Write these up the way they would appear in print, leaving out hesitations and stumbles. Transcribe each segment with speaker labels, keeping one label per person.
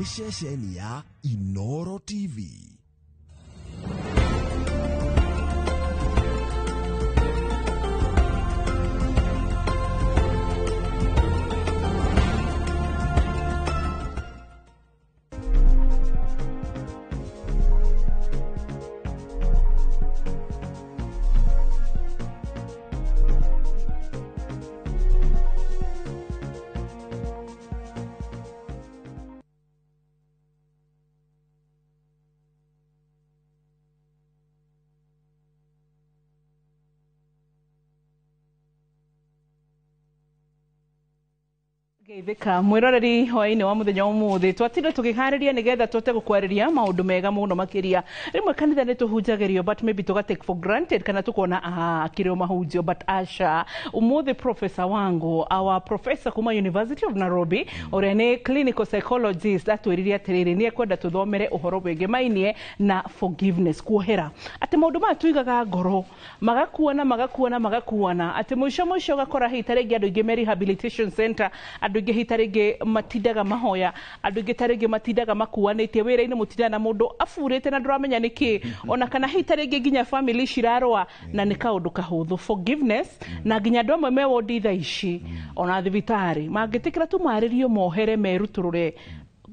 Speaker 1: Ceceni ya Inoro TV.
Speaker 2: Geithĩka mwĩroreri hwaĩ-inĩ wa mũthenya ũmũthĩ twatinda tũkĩharĩria nĩgetha tũhote gũkwarĩria maũndũ mega mũno makĩria. Rĩmwe kanitha nĩ tũhunjagĩrio but maybe tũga take for granted kana tũkona akĩrĩ o mahunjio, but aca. Ũmũthĩ Professor Wango, our professor kuma University of Nairobi, ũrĩa nĩ clinical psychologist, atwĩrire atĩrĩrĩ nĩ ekwenda tũthomere ũhoro wĩgĩmainie na forgiveness, kuohera, atĩ maũndũ maya tuigaga ngoro magakuana magakuana magakuana, atĩ mũico mũico ũgakora hihi ta rĩngĩ andũ aingĩ me rehabilitation center, andũ aingĩ hihi ta rĩngĩ matindaga mahoya, andũ aingĩ ta rĩngĩ matindaga makuanĩtie wĩra-inĩ, mũtindaga na mũndũ aburĩte na ndũramenya nĩkĩ, ona kana hihi ta rĩngĩ nginya family cirarũa na nĩ kaũndũ kahũthũ forgiveness, na nginya andũ amwe me wondi thaa ici ona thibitarĩ mangĩtĩkĩra tu marĩrio mohere merutũrũre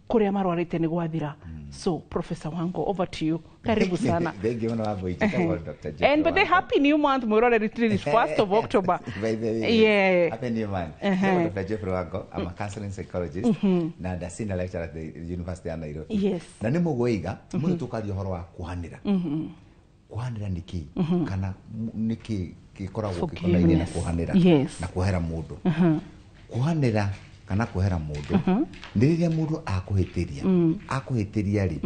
Speaker 2: kũrĩa marwarĩte nĩ gwathira. So Professor Wango, over to you. Karibu sana.
Speaker 3: Thank you, Honorable Njĩtagwo Dr. Jeffrey
Speaker 2: And but the
Speaker 3: Wango.
Speaker 2: Happy new month mwĩroreri, today is 1st of October.
Speaker 3: By the way, Happy new month. Njĩtagwo Dr. Jeffrey Wango. I'm a counseling psychologist na a senior lecturer at the University of Nairobi. Na nĩ mũgwĩiga mũthĩ tũkaria ũhoro wa kuhanĩra. Kuhanĩra nĩ kĩ? Kana nĩ kĩ gĩkoragwo gĩkonainie na
Speaker 2: Forgiveness.
Speaker 3: kuhanĩra na kuohera mũndũ? Kuhanĩra kana kuohera mũndũ nĩ rĩrĩa mũndũ akũhĩtĩria, akũhĩtĩria rĩ,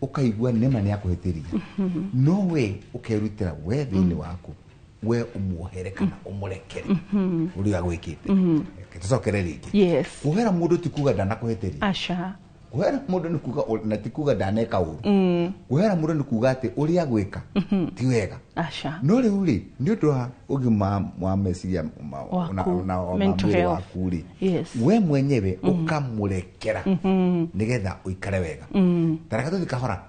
Speaker 3: ũkaigua nĩma nĩ akũhĩtĩria, no we ũkerutĩra we thĩinĩ waku we ũmuohere kana ũmũrekere ũrĩa agwĩkĩte. Reke tũcokere rĩngĩ. Kuohera mũndũ ti kuga ndanakũhĩtĩria.
Speaker 2: Aca.
Speaker 3: Kuohera mũndũ nĩ kuga na ti kuga ndaneka ũru. Kuohera mũndũ nĩ kuga atĩ ũrĩa agwĩka ti wega.
Speaker 2: Aca.
Speaker 3: No rĩu rĩ, nĩ ũndũ wa ũgima wa meciria
Speaker 2: Waku,
Speaker 3: na wa
Speaker 2: mental
Speaker 3: mwĩrĩ
Speaker 2: health.
Speaker 3: waku rĩ, we mwenyewe ũkamũrekera nĩgetha ũikare wega. Ta reke tũthiĩ kahora.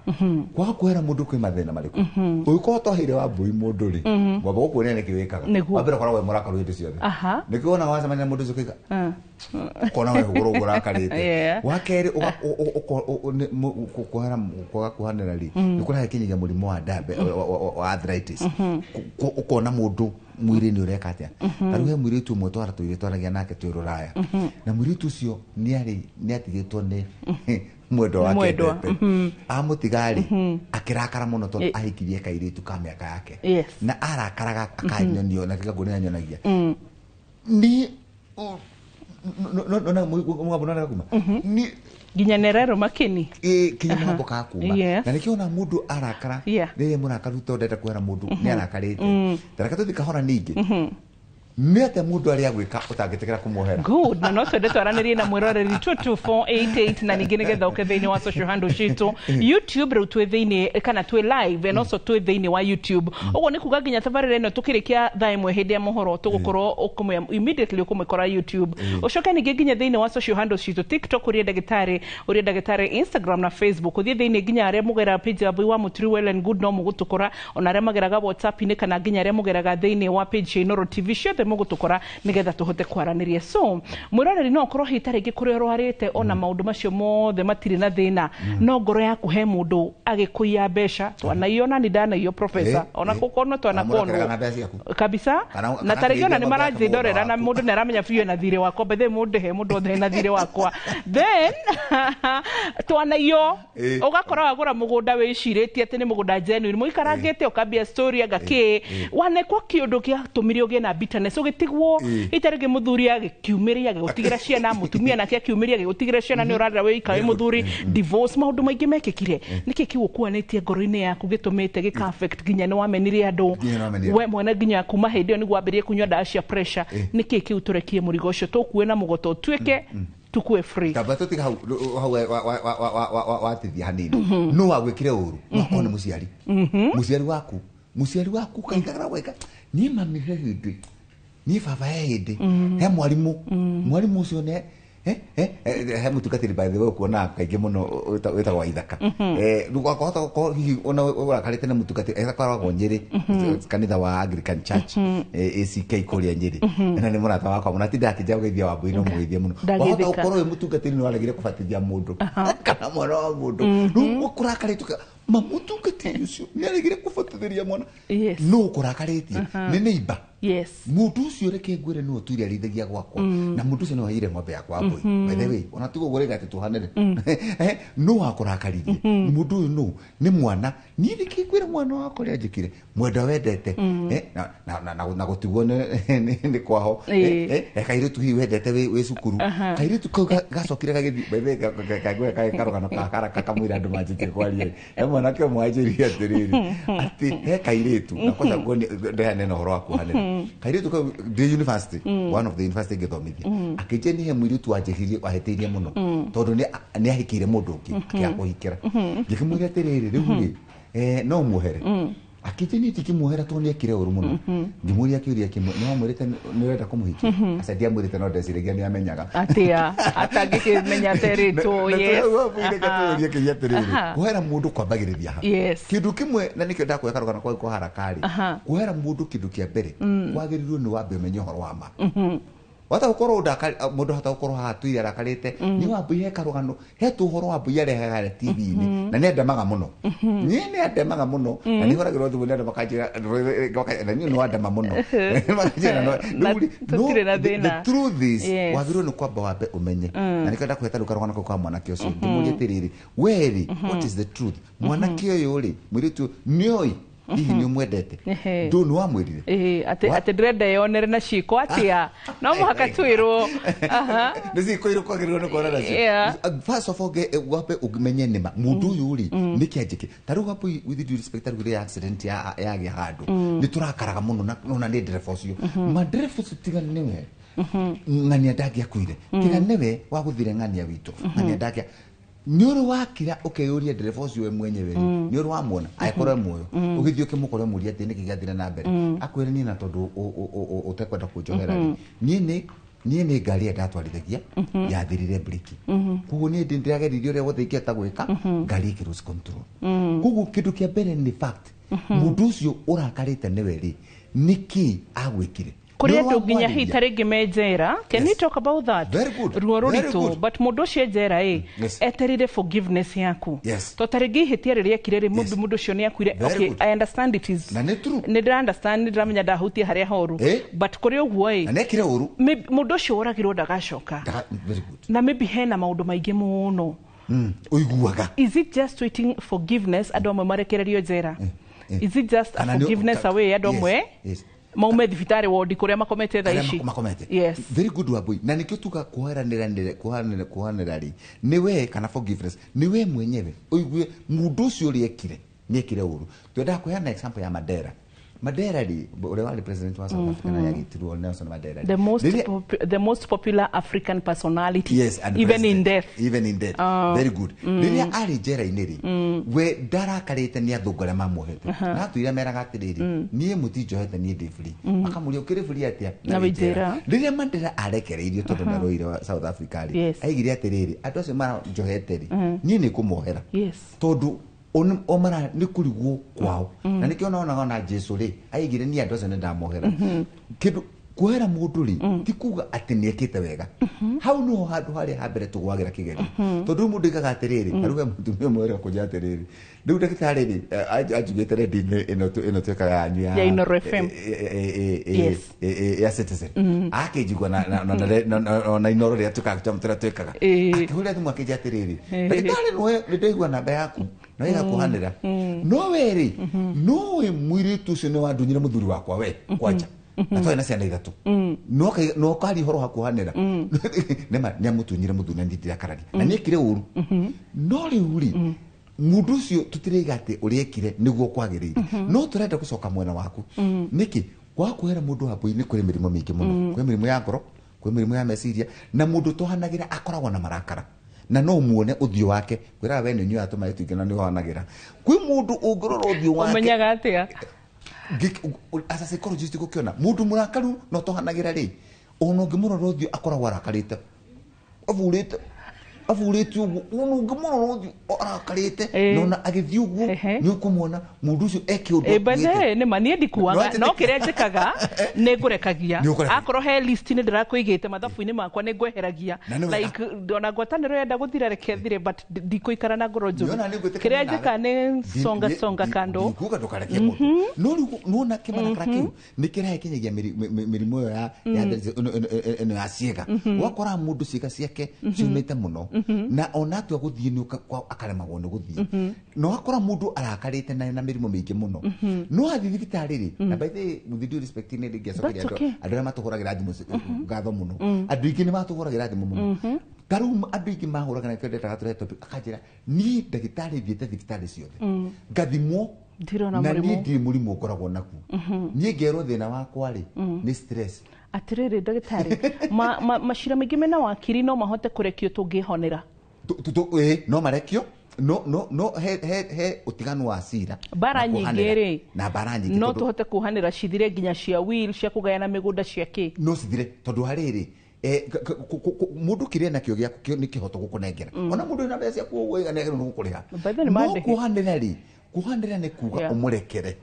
Speaker 3: Kwaga kuohera mũndũ kwĩ mathĩna marĩkũ? Ũngĩkorwo ũtoheire wa mbũi mũndũ rĩ, ngwamba gũkuonia nĩkĩ wĩkaga. Wa mbere ũkoragwo wĩ mũrakaru hĩndĩ ciothe. Nĩkĩo wonaga wacemania na mũndũ ũcio ũkauga, ũkona we hũgũrũ ũguo ũrakarĩte. Wa kerĩ, kuohera, kwaga kuohanĩra rĩ, nĩ kũrehe kinyagia mũrimũ wa wa arthritis. Ũkona mũndũ mwĩrĩ nĩ ũreka atĩa. Ta rĩu he mũirĩtu ũmwe twaratũire twaragia nake twĩ rũraya, na mũirĩtu ũcio nĩ atigĩtwo nĩ mwendwa wake
Speaker 2: Mwendwa.
Speaker 3: endete. Amũtiga rĩ, akĩrakara mũno tondũ ahikirie kairĩtu ka mĩaka yake. Na arakaraga akanyonio na kĩga nguo nyonagia. Ni no no no mũgambo nĩ kuma. Ni
Speaker 2: nginya nerero makini.
Speaker 3: Kinya mũgambo ka kuma. Na nĩkĩo ona mũndũ arakara, rĩrĩa mũrakaru tondũ ndenda kuohera mũndũ, nĩ arakarĩte. Ta reke tũthiĩ kahora ningĩ. Nĩ atĩa mũndũ arĩa agwĩka ũtangĩtĩkĩra kũmuohera?
Speaker 2: Good. Na no twende twaranĩrie na mwĩroreri 22488, na ningĩ nĩgetha ũke thĩinĩ wa social handle citũ YouTube. Rĩu twĩ thĩinĩ kana twĩ live and also twĩ thĩinĩ wa YouTube. Ũguo nĩ kuga nginya tabarĩra ĩno tũkĩrĩkia thaa 1 hĩndĩ ya mohoro tũgũkorwo immediately ũkũmĩkora YouTube. Ũcoke ningĩ nginya thĩinĩ wa social handle citũ TikTok ũrĩa ndagĩtarĩ, ũrĩa ndagĩtarĩ, Instagram na Facebook. Ũthiĩ thĩinĩ nginya arĩa mũgeraga page ya Mbui wa Mũturi Well and Good no mũgũtũkora, ona arĩa mageraga WhatsApp-inĩ kana nginya arĩa mũgeraga thĩinĩ wa page ya Inoro TV, ciothe mũgũtũkora nĩgetha tũhote kwaranĩria. So mwĩroreri, no ũkorwo hihi ta rĩngĩ kũrĩa ũrwarĩte ona maũndũ macio mothe matirĩ na thĩna, no ngoro yaku he mũndũ agĩkũiya mbeca. Twanaiyo na nĩ ndanaiywo, professor, ona gũkorwo twanakonwo.
Speaker 3: Amũrekeraga na mbeca ciaku.
Speaker 2: Kabisa.
Speaker 3: Kana
Speaker 2: Na ta rĩngĩ ona nĩ
Speaker 3: kĩrĩa
Speaker 2: maranjĩndorera na
Speaker 3: waku.
Speaker 2: mũndũ nĩ aramenya biũ ena thirĩ wakwa, bethe mũndũ he mũndũ othe ena thirĩ wakwa. Then twanaiyo, ũgakora wagũra mũgũnda wĩcirĩtie atĩ nĩ mũgũnda genuine, mũikarangĩte ũkambia story anga kĩ, wanekwo kĩũndũ gĩatũmire ũgĩe na bitterness, ũgĩtigwo ita rĩngĩ mũthuri agĩkiumĩria agĩgũtigĩra ciana, mũtumia nake akiumĩria agĩgũtigĩra ciana, nĩ ũrarĩra wĩ wĩ mũthuri, divorce, maũndũ maingĩ mekĩkire. Nĩkĩ kĩu ũkuanĩtie ngoro-inĩ yaku gĩtũmĩte gĩka affect nginya nĩ wamenire andũ?
Speaker 3: Nginya nĩ wamenire.
Speaker 2: We mwene nginya kuma hĩndĩ ĩyo nĩguo wambĩrĩrie kũnyua ndawa cia pressure. Nĩkĩ kĩu tũrekie mũrigo ũcio tũkue na mũgoto ũtuĩke tukue free?
Speaker 3: Tamba tũtiga hau hau watithia hanini. No wagwĩkire ũru, no akorwo nĩ mũciari, mũciari waku, mũciari waku ũkaigagĩra wega, niĩ mami he hĩndĩ, niĩ baba he hĩndĩ, he mwarimũ, mwarimũ ũcio nĩ He mũtungatĩri, by the way, ũkuona kaingĩ mũno wĩtagwo Waithaka. Rĩu wakahota gũkorwo hihi ona ũrakarĩte na mũtungatĩri akoragwo Nyĩrĩ, kanitha wa Anglican Church, ACK kũrĩa Nyĩrĩ, na nĩ mũrata wakwa mũno, atinda akĩnja gũgeithia Wambui, no mũgeithie mũno.
Speaker 2: Ndagĩthĩka.
Speaker 3: Wahota gũkorwo wĩ mũtungatĩri nĩ waregire kũbatithia mũndũ kana mwana wa mũndũ, rĩu ũkũrakarĩte ma mũtungatĩri ũcio nĩ aregire kũbatithĩria mwana. No ũkũrakarĩtie nĩ neighbor. Mũndũ ũcio, reke ngwĩre, nĩwe ũtũire arĩithagia gwakwa, na mũndũ ũcio nĩwe waiyire ng'ombe yakwa mbũi, by the way, ona tigo ũguo atĩ tũhanĩre. No wakũrakaririe mũndũ ũyũ nũ nĩ mwana. Niĩ nĩkĩ ngwĩre mwana wakwa ũrĩa njĩkire mwenda wendete. Na gũtigwo nĩ kwaho. Kairĩtu hihi wendete wĩ cukuru, kairĩtu kau gacokire gagĩthiĩ, by the way, kangwĩra karũgano ka karaka kamũira andũ manjĩtie kwaria. He mwanake ũmwe wanjĩrire atĩrĩrĩ, atĩ he kairĩtu, na kwanja ndehane na ũhoro wa kuohanĩra, kairĩtu kau ndĩ university, one of the university ngĩthomithia, akĩnjia nĩ he mũirĩtu wanjĩhirie, wahĩtĩirie mũno tondũ nĩ ahikĩire mũndũ ũngĩ, akĩaga kũhikĩra. Ngĩkĩmwĩra atĩrĩrĩ, rĩu rĩ, no muohere? Akĩnjia niĩ ndingĩmuohera tondũ nĩ ekire ũru mũno. Ngĩmũria kĩũria kĩmwe, nĩ wamwĩrĩte nĩ ũrenda kũmũhikia? Aca, ndiamwĩrĩte, no ndeciragia nĩ amenyaga.
Speaker 2: Atia atangĩkĩmenya aterĩtwo? Yes.
Speaker 3: Kĩria atĩrĩrĩ, kuohera mũndũ kwambagĩrĩria ha? Kĩndũ kĩmwe, na nĩkĩo ndakwĩra karũgano kwa kwa haraka rĩ, kuohera mũndũ, kĩndũ kĩa mbere kwagĩrĩirwo nĩ wambe ũmenye ũhoro wa ma. Wata gũkorwo mũndũ hata gũkorwo haha tuire arakarĩte nĩ Wambui, he karũgano he tũhoro Wambui arehaga TV-inĩ, na nĩ andemaga mũno, niĩ nĩ andemaga mũno, na nĩ hũragĩrwo thimũ nĩ andũ makanjĩra, na niĩ nĩ wandema mũno. Makanjĩra
Speaker 2: Na
Speaker 3: rĩu rĩ,
Speaker 2: tũtirĩ na
Speaker 3: no, the
Speaker 2: thĩna.
Speaker 3: truth is, wagĩrĩirwo nĩ kwamba wambe ũmenye, na nĩkĩo ndakwĩta rĩu karũgano kau ka mwanake ũcio. Ngĩmũria atĩrĩrĩ, we rĩ, what is the truth? Mwanake ũyũ rĩ, mũirĩtu ũyũ, nĩoĩ hihi nĩ ũmwendete? Ndũ nĩ wamwĩrire?
Speaker 2: Ĩĩ, atĩ ndĩrenda yonere na ciĩko atĩa? No mũhaka twĩrwo.
Speaker 3: Nĩ ciĩko irĩkũ kwagĩrĩirwo nĩ kuona nacio? First of all, wambe ũmenye nĩma mũndũ ũyũ rĩ, nĩkĩ anjĩke. Ta rĩu Wambui, with due respect, ta rĩu rĩrĩa accident yagĩa handũ, nĩ tũrakaraga mũno, na ona nĩ ndereba ũcio, ma ndereba ũcio, tiga nĩwe ng'ania ndangĩakuire, tiga nĩwe wagũthire ng'ania witũ, ng'ania ndangĩa. Nĩ ũrĩ wakira ũkeyũria ndereba ũcio we mwenyewe rĩ, nĩ ũrĩ wamwona angĩkorwo e muoyo, ũgĩthiĩ ũkĩmũkora ũmũrie atĩ nĩkĩ gĩathire na mbere, akwĩre niĩ na tondũ ũtekwenda kũnjohera rĩ, niĩ nĩ ngari ĩrĩa ndatwarithagia yathirire breki, koguo niĩ ndĩrageririe ũrĩa wothe ingĩhota gwĩka, ngari ĩkĩ lose control. Koguo kĩndũ kĩa mbere nĩ fact, mũndũ ũcio ũrakarĩte nĩwe rĩ, nĩkĩ agwĩkire?
Speaker 2: Kũrĩ
Speaker 3: Nĩ
Speaker 2: andũ nginya hihi
Speaker 3: ũramwarĩria?
Speaker 2: ta rĩngĩ me njera. Can we talk about that?
Speaker 3: Very good.
Speaker 2: Ruo
Speaker 3: Very
Speaker 2: rũritũ,
Speaker 3: good.
Speaker 2: but mũndũ ũcio e njera ĩ, etereire forgiveness yaku. To ta rĩngĩ ihĩtia rĩrĩa ekire rĩ, mũndũ ũcio nĩ akuire.
Speaker 3: Very
Speaker 2: Okay,
Speaker 3: good.
Speaker 2: I understand it is
Speaker 3: Na nĩ true.
Speaker 2: nĩ ndĩra understand, nĩ ndĩramenya ndahutia harĩa horu, but kũrĩ ũguo ĩ,
Speaker 3: Na nĩekire ũru.
Speaker 2: maybe mũndũ ũcio woragirwo ndagacoka.
Speaker 3: Very good.
Speaker 2: Na maybe hena maũndũ maingĩ mũno.
Speaker 3: Ũiguaga.
Speaker 2: Is it just waiting forgiveness andũ amwe marekererio njera? Is it just a
Speaker 3: Kana
Speaker 2: forgiveness away andũ amwe maume thibitarĩ wondi kũrĩa makomete thaa
Speaker 3: Arĩa
Speaker 2: ici?
Speaker 3: makomete. Very good, Wambui. Na nikio tuga kuoheranĩra nĩ kuohanĩra rĩ, nĩ we kana forgiveness nĩ we mwenyewe ũigue mũndũ ũcio ũrĩa ekire nĩ ekire ũru. Twendaga kũheana example ya Mandela. Mandela rĩ, ũrĩa warĩ president wa South Africa na yagĩtirwo Nelson Mandela rĩ.
Speaker 2: The most the most popular African personality,
Speaker 3: Yes, and
Speaker 2: even in
Speaker 3: president.
Speaker 2: death.
Speaker 3: Even in death. Very good. Rĩrĩa arĩ njera-inĩ rĩ, we ndarakarĩte nĩ athũngũ arĩa mamuohete, na atũire meraga atĩrĩrĩ, niĩ mũtinjohete, niĩ ndĩ free. Makamũria, ũkĩrĩ free atĩa
Speaker 2: Na wĩ njera?
Speaker 3: Rĩrĩa Mandela arekereirio tondũ ndarũire wa South Africa rĩ, aigire atĩrĩrĩ, andũ acio maranjohete rĩ, niĩ nĩ kũmohera, tondũ o mara nĩ kũrigwo kwao, na nĩkĩo onaga ona Jesu rĩ, aigire niĩ andũ acio nĩ ndamohera. Kĩndũ kuohera mũndũ rĩ, ti kuga atĩ nĩ ekĩte wega. Hau niho handũ harĩa ha mbere tũgwagĩra kĩgerio, tondũ rĩu mũndũ aigaga atĩrĩrĩ, tarĩu he mũtumia ũmwe ũrĩa kũnjĩra atĩrĩrĩ, rĩu ndagĩtarĩ rĩ, anjugĩte redio-inĩ ĩno twĩkaga yanyu ya
Speaker 2: Ya Inooro FM.
Speaker 3: Ya Citizen, akĩnjigua na Inooro rĩrĩa twĩkaga tũrĩa twĩkaga, akĩhũrĩra thimũ akĩnjĩra atĩrĩrĩ, ndagĩtarĩ, nĩwe nĩ ndaigua namba yaku na wĩga kuhanĩra, no we rĩ, nowe mũirĩtu ũcio nĩ wandunyire mũthuri wakwa we kwanja, na twarĩ na ciana ithatũ, no karia ũhoro wa kuhanĩra, nĩma nĩ amũtunyire mũthuri, na niĩ ndirakararia na nĩekire ũru, no rĩu rĩ, mũndũ ũcio tũtiraiga atĩ ũrĩa ekire nĩguo kwagĩrĩire, no tũrenda gũcoka mwena waku nĩkĩ kwaga kuohera mũndũ hambui. Nĩ kũrĩ mĩrimũ mĩingĩ mũno, kwĩ mĩrimũ ya ngoro, kwĩ mĩrimũ ya meciria, na mũndũ tũhanagĩra akoragwo na marakara, na no muone ũthiũ wake kwĩraga we nĩ ũnyuaga tũmaĩ tũingĩ na nĩ ũhanagĩra. Kwĩ mũndũ ũngĩrora ũthiũ wake.
Speaker 2: Ũmenyaga atĩa?
Speaker 3: As a psychologist, gũkĩona mũndũ mũrakaru no tũhanagĩra rĩ, ona ũngĩmũrora ũthiũ akoragwo arakarĩte. Aburĩte aburĩte ũguo ũna ũngĩmũrora ũthiũ arakarĩte
Speaker 2: Ĩĩ.
Speaker 3: na ona agĩthiĩ ũguo
Speaker 2: Ehe.
Speaker 3: nĩ ũkũmuona mũndũ ũcio eke ũndũ
Speaker 2: Ĩ, by the
Speaker 3: akuĩte.
Speaker 2: way, nĩ ma niĩ ndikuaga
Speaker 3: No
Speaker 2: no kĩrĩa njĩkaga nĩ ngũrekagia
Speaker 3: Nĩ ũkũrekagia.
Speaker 2: akorwo he list nĩ ndĩrakũigĩte mathabu-inĩ makwa nĩ ngweheragia
Speaker 3: Na nĩ wega.
Speaker 2: like ona ngwatanĩro yenda gũthira reke thire but ndikũikara na ngoro njũru
Speaker 3: Nĩona nĩ ngwĩtĩkania
Speaker 2: kĩrĩa
Speaker 3: nawe.
Speaker 2: njĩkaga nĩ songa songa kando.
Speaker 3: Ndikuga ndũkareke mũndũ no rĩu nĩwona kĩmarakara kĩu nĩ kĩrahe kinyagia mĩrimũ ĩyo ya ĩno ya ciĩga, ũgakora mũndũ ciĩga ciake ciumĩte mũno na ona atua gũthiĩ nĩ akaremagwo nĩ gũthiĩ, na ũgakora mũndũ arakarĩte na mĩrimũ mĩingĩ mũno no athiĩ thibitarĩ rĩ. Na by the way, with due respect, nĩ ndingĩacokeria
Speaker 2: That's okay.
Speaker 3: andũ arĩa matũhũragĩra thimũ ngatho mũno. Andũ aingĩ nĩ matũhũragĩra thimũ mũno. Ta rĩu andũ aingĩ mahũragĩra nĩkĩo ndetaga tũrehe topic, akanjĩra, niĩ ndagĩtarĩ thiĩte thibitarĩ ciothe ngathimwo
Speaker 2: Ndirona
Speaker 3: na
Speaker 2: mũrimũ.
Speaker 3: niĩ ndirĩ mũrimũ ngoragwo naguo, niĩ ngerwo thĩna wakwa rĩ nĩ stress.
Speaker 2: Atĩrĩrĩ ndagĩtarĩ, macira maingĩ mena wakiri no mahote kũrekio tũngĩhonera?
Speaker 3: Ĩĩ, no marekio, no he ũtiganu wa cira
Speaker 2: Mbara
Speaker 3: na
Speaker 2: nyingĩ
Speaker 3: kuohanĩra.
Speaker 2: rĩ,
Speaker 3: Na mbara nyingĩ
Speaker 2: no
Speaker 3: tondũ
Speaker 2: tũhote kuohanĩra cithire nginya cia will, cia kũgayana mĩgũnda, cia kĩ?
Speaker 3: No cithire tondũ harĩrĩ mũndũ kĩrĩa nakĩo gĩaku nĩ kĩhoto gũkũnengera, ona mũndũ wĩna mbeca ciaku ũguo ĩganĩrwo nĩ gũkũrĩha.
Speaker 2: By the way, nĩ
Speaker 3: No
Speaker 2: mandĩhe.
Speaker 3: kuohanĩra rĩ, kuohanĩra nĩ kuga ũmũrekere,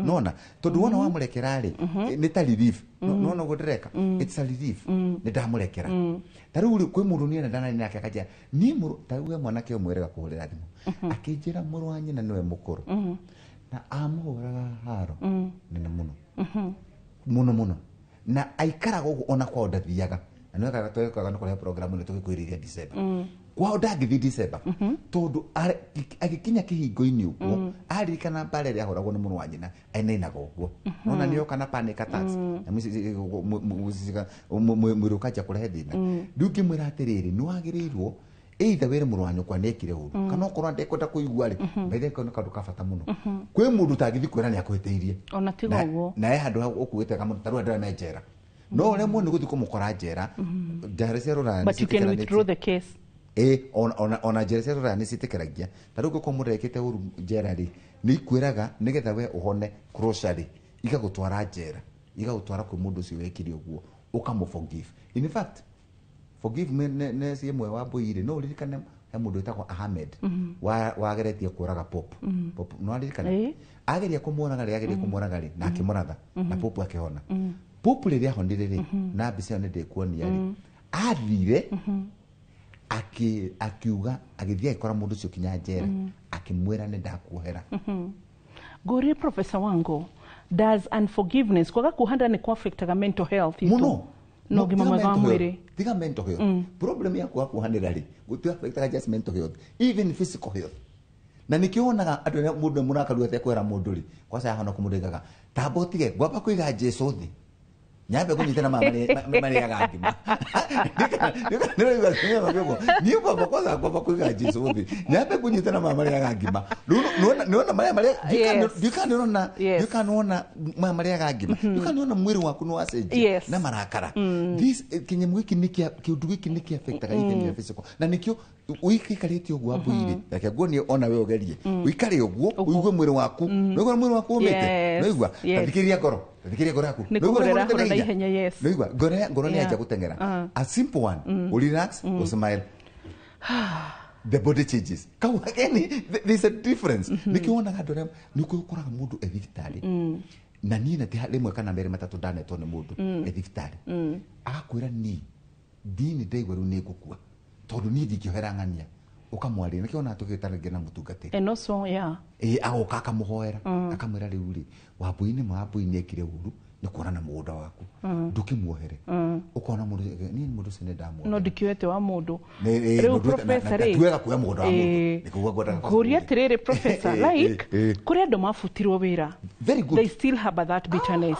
Speaker 3: nona tondũ wona wamũrekera rĩ nĩ ta relief. Nona ũguo ndĩreka, it's a relief, nĩ ndamũrekera. Ta rĩu rĩ, kwĩ mũndũ niĩ ndanarĩ nake akanjĩra niĩ mũrũ, ta rĩu he mwanake ũmwe erega kũhũrĩra thimũ akĩnjĩra mũrũ wa nyina nĩwe mũkũrũ na amũhũraga haro nene mũno mũno mũno na aikaraga ũguo ona kwao ndathiaga, na nĩwekaga twekaga nĩ kũrehe program ĩno tũgĩkwĩrĩria December, kwao ndangĩthiĩ December tondũ agĩkinya kĩhingo-inĩ ũguo aririkana mbara ĩrĩa ahũragwo nĩ mũrũ wa nyina ainainaga ũguo, nona nĩoka na panic attacks na mwĩrĩ ũkanjia kũrehe thĩna. Rĩu ngĩmwĩra atĩrĩrĩ, nĩ wagĩrĩirwo either wĩre mũrũ wa nyũkwa nĩekire ũru kana okorwo ndekwenda kũigua rĩ, by the way, nĩ kaũndũ ka bata mũno kwĩ mũndũ ũtangĩthiĩ kwĩra nĩ akũhĩtĩirie.
Speaker 2: Ona tiga ũguo.
Speaker 3: Na he handũ hau ũkuĩte kamũndũ ta rĩu andũ arĩa me njera no ũremwo nĩ gũthiĩ kũmũkora njera, njera cia rũraya nĩ
Speaker 2: But you can
Speaker 3: ciĩtĩkĩranĩtie.
Speaker 2: withdraw the case.
Speaker 3: Ĩ, ona njera cia rũraya nĩ ciĩtĩkĩragia. Ta rĩu ũngĩkorwo mũndũ ekĩte ũru njera rĩ, nĩ ikwĩraga nĩgetha we ũhone closure rĩ, igagũtwara njera, igagũtwara kwĩ mũndũ ũcio wekire ũguo ũkamũ forgive. In fact, forgive nĩ ĩmwe wa mbũi rĩ, no ũririkane he mũndũ wĩtagwo Ahmed wageretie kũraga Pope. Pope no aririkana?
Speaker 2: Ĩĩ.
Speaker 3: Ageria kũmũraga rĩ, ageria kũmũraga rĩ na akĩmũratha na Pope akĩhona. Pope rĩrĩa ahonire rĩ, na mbica ĩyo nĩ ndĩkuonia rĩ, athire akiuga agĩthiĩ agĩkora mũndũ ũcio kinya njera akĩmwĩra nĩ ndakuohera.
Speaker 2: Ngũrie Professor Wango, does unforgiveness, kwaga kuohanĩra, nĩ ku-affectaga mental health itũ
Speaker 3: Mũno.
Speaker 2: na ũgima
Speaker 3: Tiga
Speaker 2: mwega wa
Speaker 3: mental
Speaker 2: mwĩrĩ?
Speaker 3: health. Tiga mental health, problem ya kwaga kuohanĩra rĩ gũti affectaga just mental health, even physical health. Na nĩkĩo wonaga andũ arĩa mũndũ mũrakaru atekwĩra mũndũ rĩ kwaca yahona kũmũndũ aigaga tamba ũtige ngwamba kũiga Jesu thĩ nyambe kũnyitana maya marĩaga ngima. Niĩ ngwamba kwanza ngwamba kũiga Jesu thĩ nyambe kũnyitana maya marĩaga ngima. Rĩu nĩwona marĩa marĩa ndiũĩ kana nĩũrona, ndiũĩ kana nĩwona maya marĩaga ngima, ndiũĩ kana nĩwona mwĩrĩ waku nĩ wacenjia na marakara. This kĩnyamũ gĩkĩ nĩ kĩa kĩũndũ gĩkĩ nĩ kĩ affectaga even your physical, na nĩkĩo ũikarĩte ũguo ambũire, reke nguonie ona we ũgerie ũikare ũguo ũigue mwĩrĩ waku, nĩũigua mwĩrĩ waku ũmĩte? Nĩũigua? Tathikĩrĩria ngoro, tathikĩrĩria ngoro yaku.
Speaker 2: Nĩ
Speaker 3: Nĩũigua
Speaker 2: kũhũrĩra
Speaker 3: ũrĩa
Speaker 2: hũra na
Speaker 3: ihenya?
Speaker 2: ihenya, yes.
Speaker 3: Nĩũigua ngoro nĩ yanjia gũteng'era? A simple one, urelax, usmile, the body changes. Kau again there's a difference. Nĩkĩo wonaga andũ arĩa nĩkĩo ũkoraga mũndũ e thibitarĩ, na niĩ na ti rĩmwe kana merĩ matatũ ndanetwo nĩ mũndũ e thibitarĩ agakwĩra niĩ ndini ndaigua rĩu nĩ ngũkua tondũ niĩ ndingĩohera ng'ania, ũkamwarĩria. Nĩkĩo wonaga tũgĩtarĩria na mũtungatĩri.
Speaker 2: And also, yeah.
Speaker 3: Ĩ, agoka akamũhoera akamwĩra rĩu rĩ wambui-inĩ ma wambui nĩ ekire ũru nĩ kuona na mũgũnda waku ndũkĩmuohere, ũkona mũndũ niĩ mũndũ ũcio nĩ ndamuohera.
Speaker 2: No ndikĩoete wa mũndũ.
Speaker 3: Ĩ,
Speaker 2: Rĩu
Speaker 3: mũndũ
Speaker 2: professor
Speaker 3: na
Speaker 2: rĩ,
Speaker 3: ti wega kuoya mũgũnda wa mũndũ. Nĩ kuuga ngwendaga
Speaker 2: ngũria atĩrĩrĩ professor, like kũrĩ andũ mabutirwo wĩra,
Speaker 3: Very good.
Speaker 2: they still harbor that bitterness.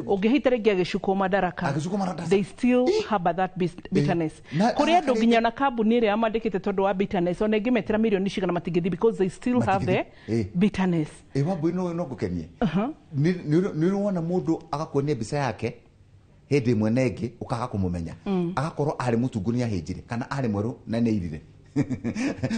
Speaker 2: Ũngĩhita rĩngĩ agĩcukwo madaraka,
Speaker 3: Agĩcukwo madaraka.
Speaker 2: they still harbor that bitterness. Kũrĩ andũ nginya na kambuni ĩrĩa yamandĩkĩte tondũ wa bitterness, ona ĩngĩmetĩra mirioni cigana matingĩthiĩ because they still have the
Speaker 3: Matingĩthiĩ.
Speaker 2: Bitterness.
Speaker 3: Ĩ, wambui no ngũkenie nĩ wona mũndũ agakuonia mbica yake hĩndĩ ĩmwe na ĩngĩ ũkaga kũmũmenya, agakorwo arĩ mũtungu nĩ ahĩnjire kana arĩ mwerũ na nĩ airire.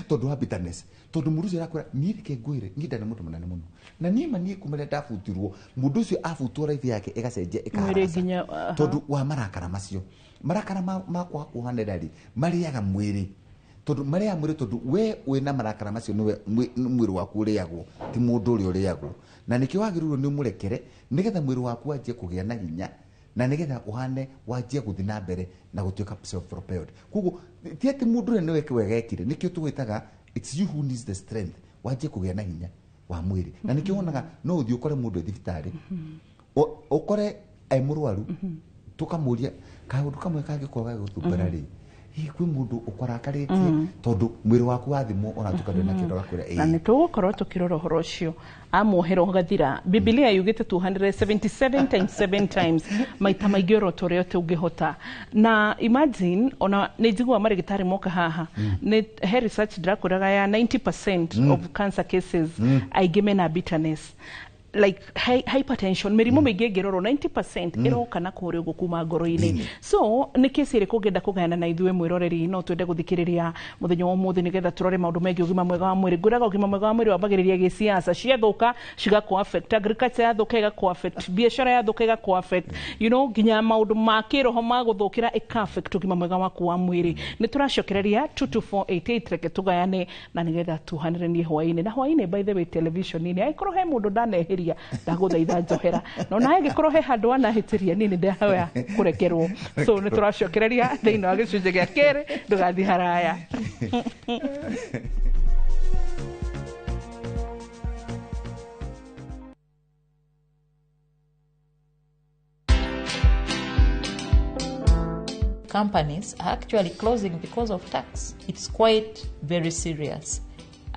Speaker 3: Tondu wa bitterness, tondu mundu ucio arakwira niĩ reke ngwĩre, niĩ ndarĩ mũndũ mũnene mũno na niĩ ma niĩ kuma rĩrĩa ndabutirwo, mũndũ ũcio abutwo life yake ĩgacenjia
Speaker 2: Mwĩrĩ
Speaker 3: ĩkaharaca.
Speaker 2: nginya, aha.
Speaker 3: Tondu wa marakara macio, marakara ma kwaga kuohanĩra rĩ, marĩaga mwĩrĩ, tondu marĩaga mwĩrĩ, tondu we wĩna marakara macio nĩwe mwĩrĩ waku ũrĩagwo, ti mũndũ ũrĩa ũrĩagwo. Na nĩkĩo wagĩrĩirwo nĩ ũmũrekere nĩgetha mwĩrĩ waku wanjie kũgĩa na hinya, na nĩgetha ũhane wanjie gũthiĩ na mbere na gũtuĩka self propelled. Koguo ti atĩ mũndũ ũrĩa nĩwe wega ekire, nĩkĩo tũgwĩtaga it's you who needs the strength, wanjie kũgĩa na hinya wa mwĩrĩ. Na nĩkĩo wonaga no ũthiĩ ũkore mũndũ e thibitarĩ, ũkore e mũrwaru, tũkamũria kaũndũ kamwe kangĩkorwo gagĩgũthumbũra rĩ, hihi kwĩ mũndũ ũkũrakarĩtie, tondũ mwĩrĩ waku wathimwo ona tuka ndũrĩ na kĩndũ, agakwĩra
Speaker 2: Na
Speaker 3: ĩĩ.
Speaker 2: nĩ tũgũkorwo tũkĩrora ũhoro ũcio amuohera ũgathira. Bibilia yugĩte tuohanĩre 77 times 7 times, maita maingĩ oro ta ũrĩa tũngĩhota. Na imagine, ona nĩ njiguaga marĩgĩtarĩ moka haha, nĩ he research ndĩrakwĩraga ya 90% of cancer cases aingĩ mena bitterness, like hypertension, mĩrimũ mĩingĩ ĩngĩrorwo 90% ĩroka na kũrĩa ũguo kuma ngoro-inĩ.
Speaker 3: Thĩinĩ.
Speaker 2: So nĩ kesi ĩrĩkũ ũngĩenda kũgayana na ithuĩ mwĩroreri? No twende gũthikĩrĩria mũthenya wa ũmũthĩ nĩgetha tũrore maũndũ megiĩ ũgima mwega wa mwĩrĩ. Ngwĩraga ũgima mwega wa mwĩrĩ wambagĩrĩria gĩsiasa, ciathũka cigakũ affect agriculture, yathũka ĩgakũ affect biacara, yathũka ĩgakũ affect nginya maũndũ ma kĩroho magũthũkĩra ĩka affect ũgima mwega waku wa mwĩrĩ. Nĩ tũracokereria 22488, reke tũgayane na nĩgetha tuhanĩrĩrie hwaĩ-inĩ na hwaĩ-inĩ. By the way, television-inĩ angĩkorwo he mũndũ ndanehĩria, ndagũthaitha njohera, na ona angĩkorwo he handũ wanahĩtĩria, niĩ nĩ ndahoya kũrekerwo. So nĩ tũracokereria thĩinĩ wa gĩcunjĩ gĩa kerĩ, ndũgathiĩ haraya.
Speaker 4: Companies are actually closing because of tax. It's quite very serious.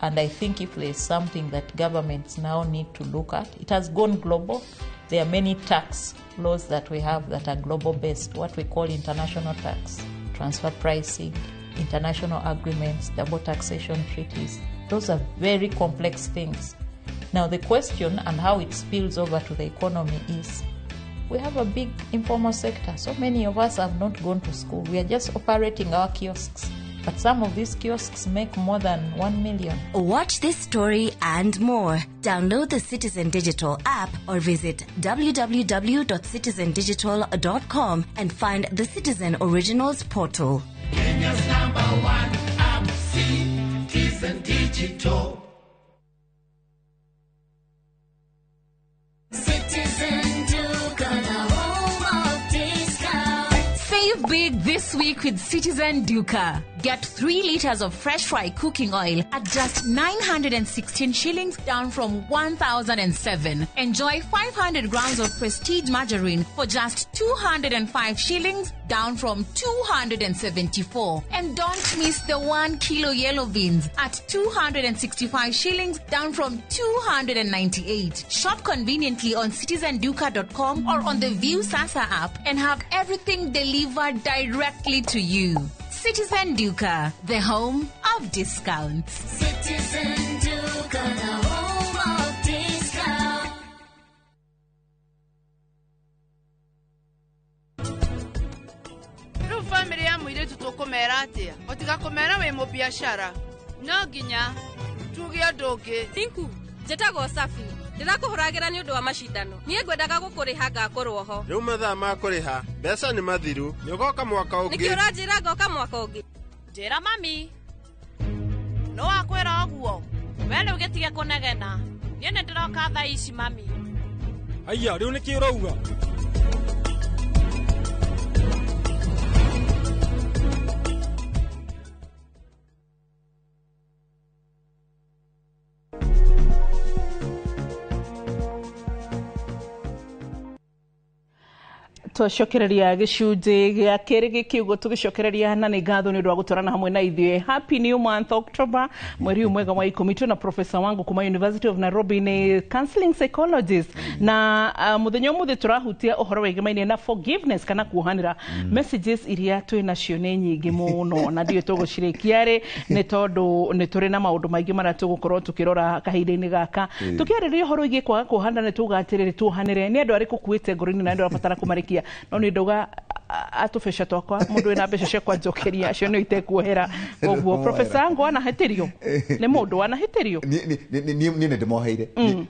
Speaker 4: And I think if there's something that governments now need to look at, it has gone global. There are many tax laws that we have that are global based, what we call international tax, transfer pricing, international agreements, double taxation treaties. Those are very complex things. Now, the question and how it spills over to the economy is we have a big informal sector. So many of us have not gone to school. We are just operating our kiosks. But some of these kiosks make more than 1 million.
Speaker 5: Watch this story and more. Download the Citizen Digital app or visit www.citizendigital.com and find the Citizen Originals portal.
Speaker 6: Kenya's number one app, Citizen Digital.
Speaker 5: Citizen Duka, the home of discount.
Speaker 7: Save big this week with Citizen Duka. Get 3 liters of fresh fry cooking oil at just 916 shillings, down from 1,007. Enjoy 500 grams of Prestige margarine for just 205 shillings, down from 274. And don't miss the 1 kilo yellow beans at 265 shillings, down from 298. Shop conveniently on citizenduka.com or on the View Sasa app and have everything delivered directly to you. Citizen Duka, the home of discounts.
Speaker 5: Citizen Duka, the home of discount.
Speaker 8: Rĩu bamĩrĩ ya mũirĩtu tũkũmera atĩa? Gũtiga kũmera wĩ mũbiacara, no nginya tuge ũndũ ũngĩ.
Speaker 9: Tinku, njĩtagwo Safi, ndĩrakũhũragĩra nĩ ũndũ wa macindano. Niĩ ngwendaga gũkũrĩha ngakorwo ho.
Speaker 10: Rĩu mathaa ma kũrĩha mbeca nĩ mathiru, nĩ ũgoka mwaka
Speaker 9: Nĩkĩ
Speaker 10: ũngĩ.
Speaker 9: ũranjĩra ngoka mwaka ũngĩ?
Speaker 11: Njĩra mami, no wakwĩra ũguo, we rĩu gĩtige kũnegena, niĩ nĩ ndĩroka thaa ici mami.
Speaker 12: Aya, rĩu nĩkĩ ũrauga?
Speaker 2: Twacokereria gĩcunjĩ gĩa kerĩ gĩkiugo, tũgĩcokereria na nĩ ngatho nĩ ũndũ wa gũtwarana hamwe na ithuĩ. Happy new month, October, mweri ũyũ mwega wa 10. Twĩna professor wangu kuma University of Nairobi, nĩ counseling psychologist, na mũthenya ũmũthĩ tũrahutia ũhoro wĩgemaine na forgiveness kana kuohanĩra. Messages iria twĩ nacio nĩ nyingĩ mũno na ndiũĩ tũgũcirĩkia rĩ, nĩ tondũ nĩ tũrĩ na maũndũ maingĩ marĩa tũgũkorwo tũkĩrora kahinda-inĩ gaka tũkĩarĩrĩria ũhoro wĩgiĩ kwaga kuohanĩra. Nĩ tuga atĩrĩrĩ, tuohanĩre, nĩ andũ arĩkũ kuĩte ngoro-inĩ na andũ arabatara kũmarĩkia? No nĩ ndauga atũbeca twakwa mũndũ wĩna mbeca ciakwa njokeria acio nĩ itekuohera. Koguo profesa ngo anahĩtĩrio nĩ mũndũ wanahĩtĩrio.
Speaker 3: Niĩ nĩ ndĩmoheire.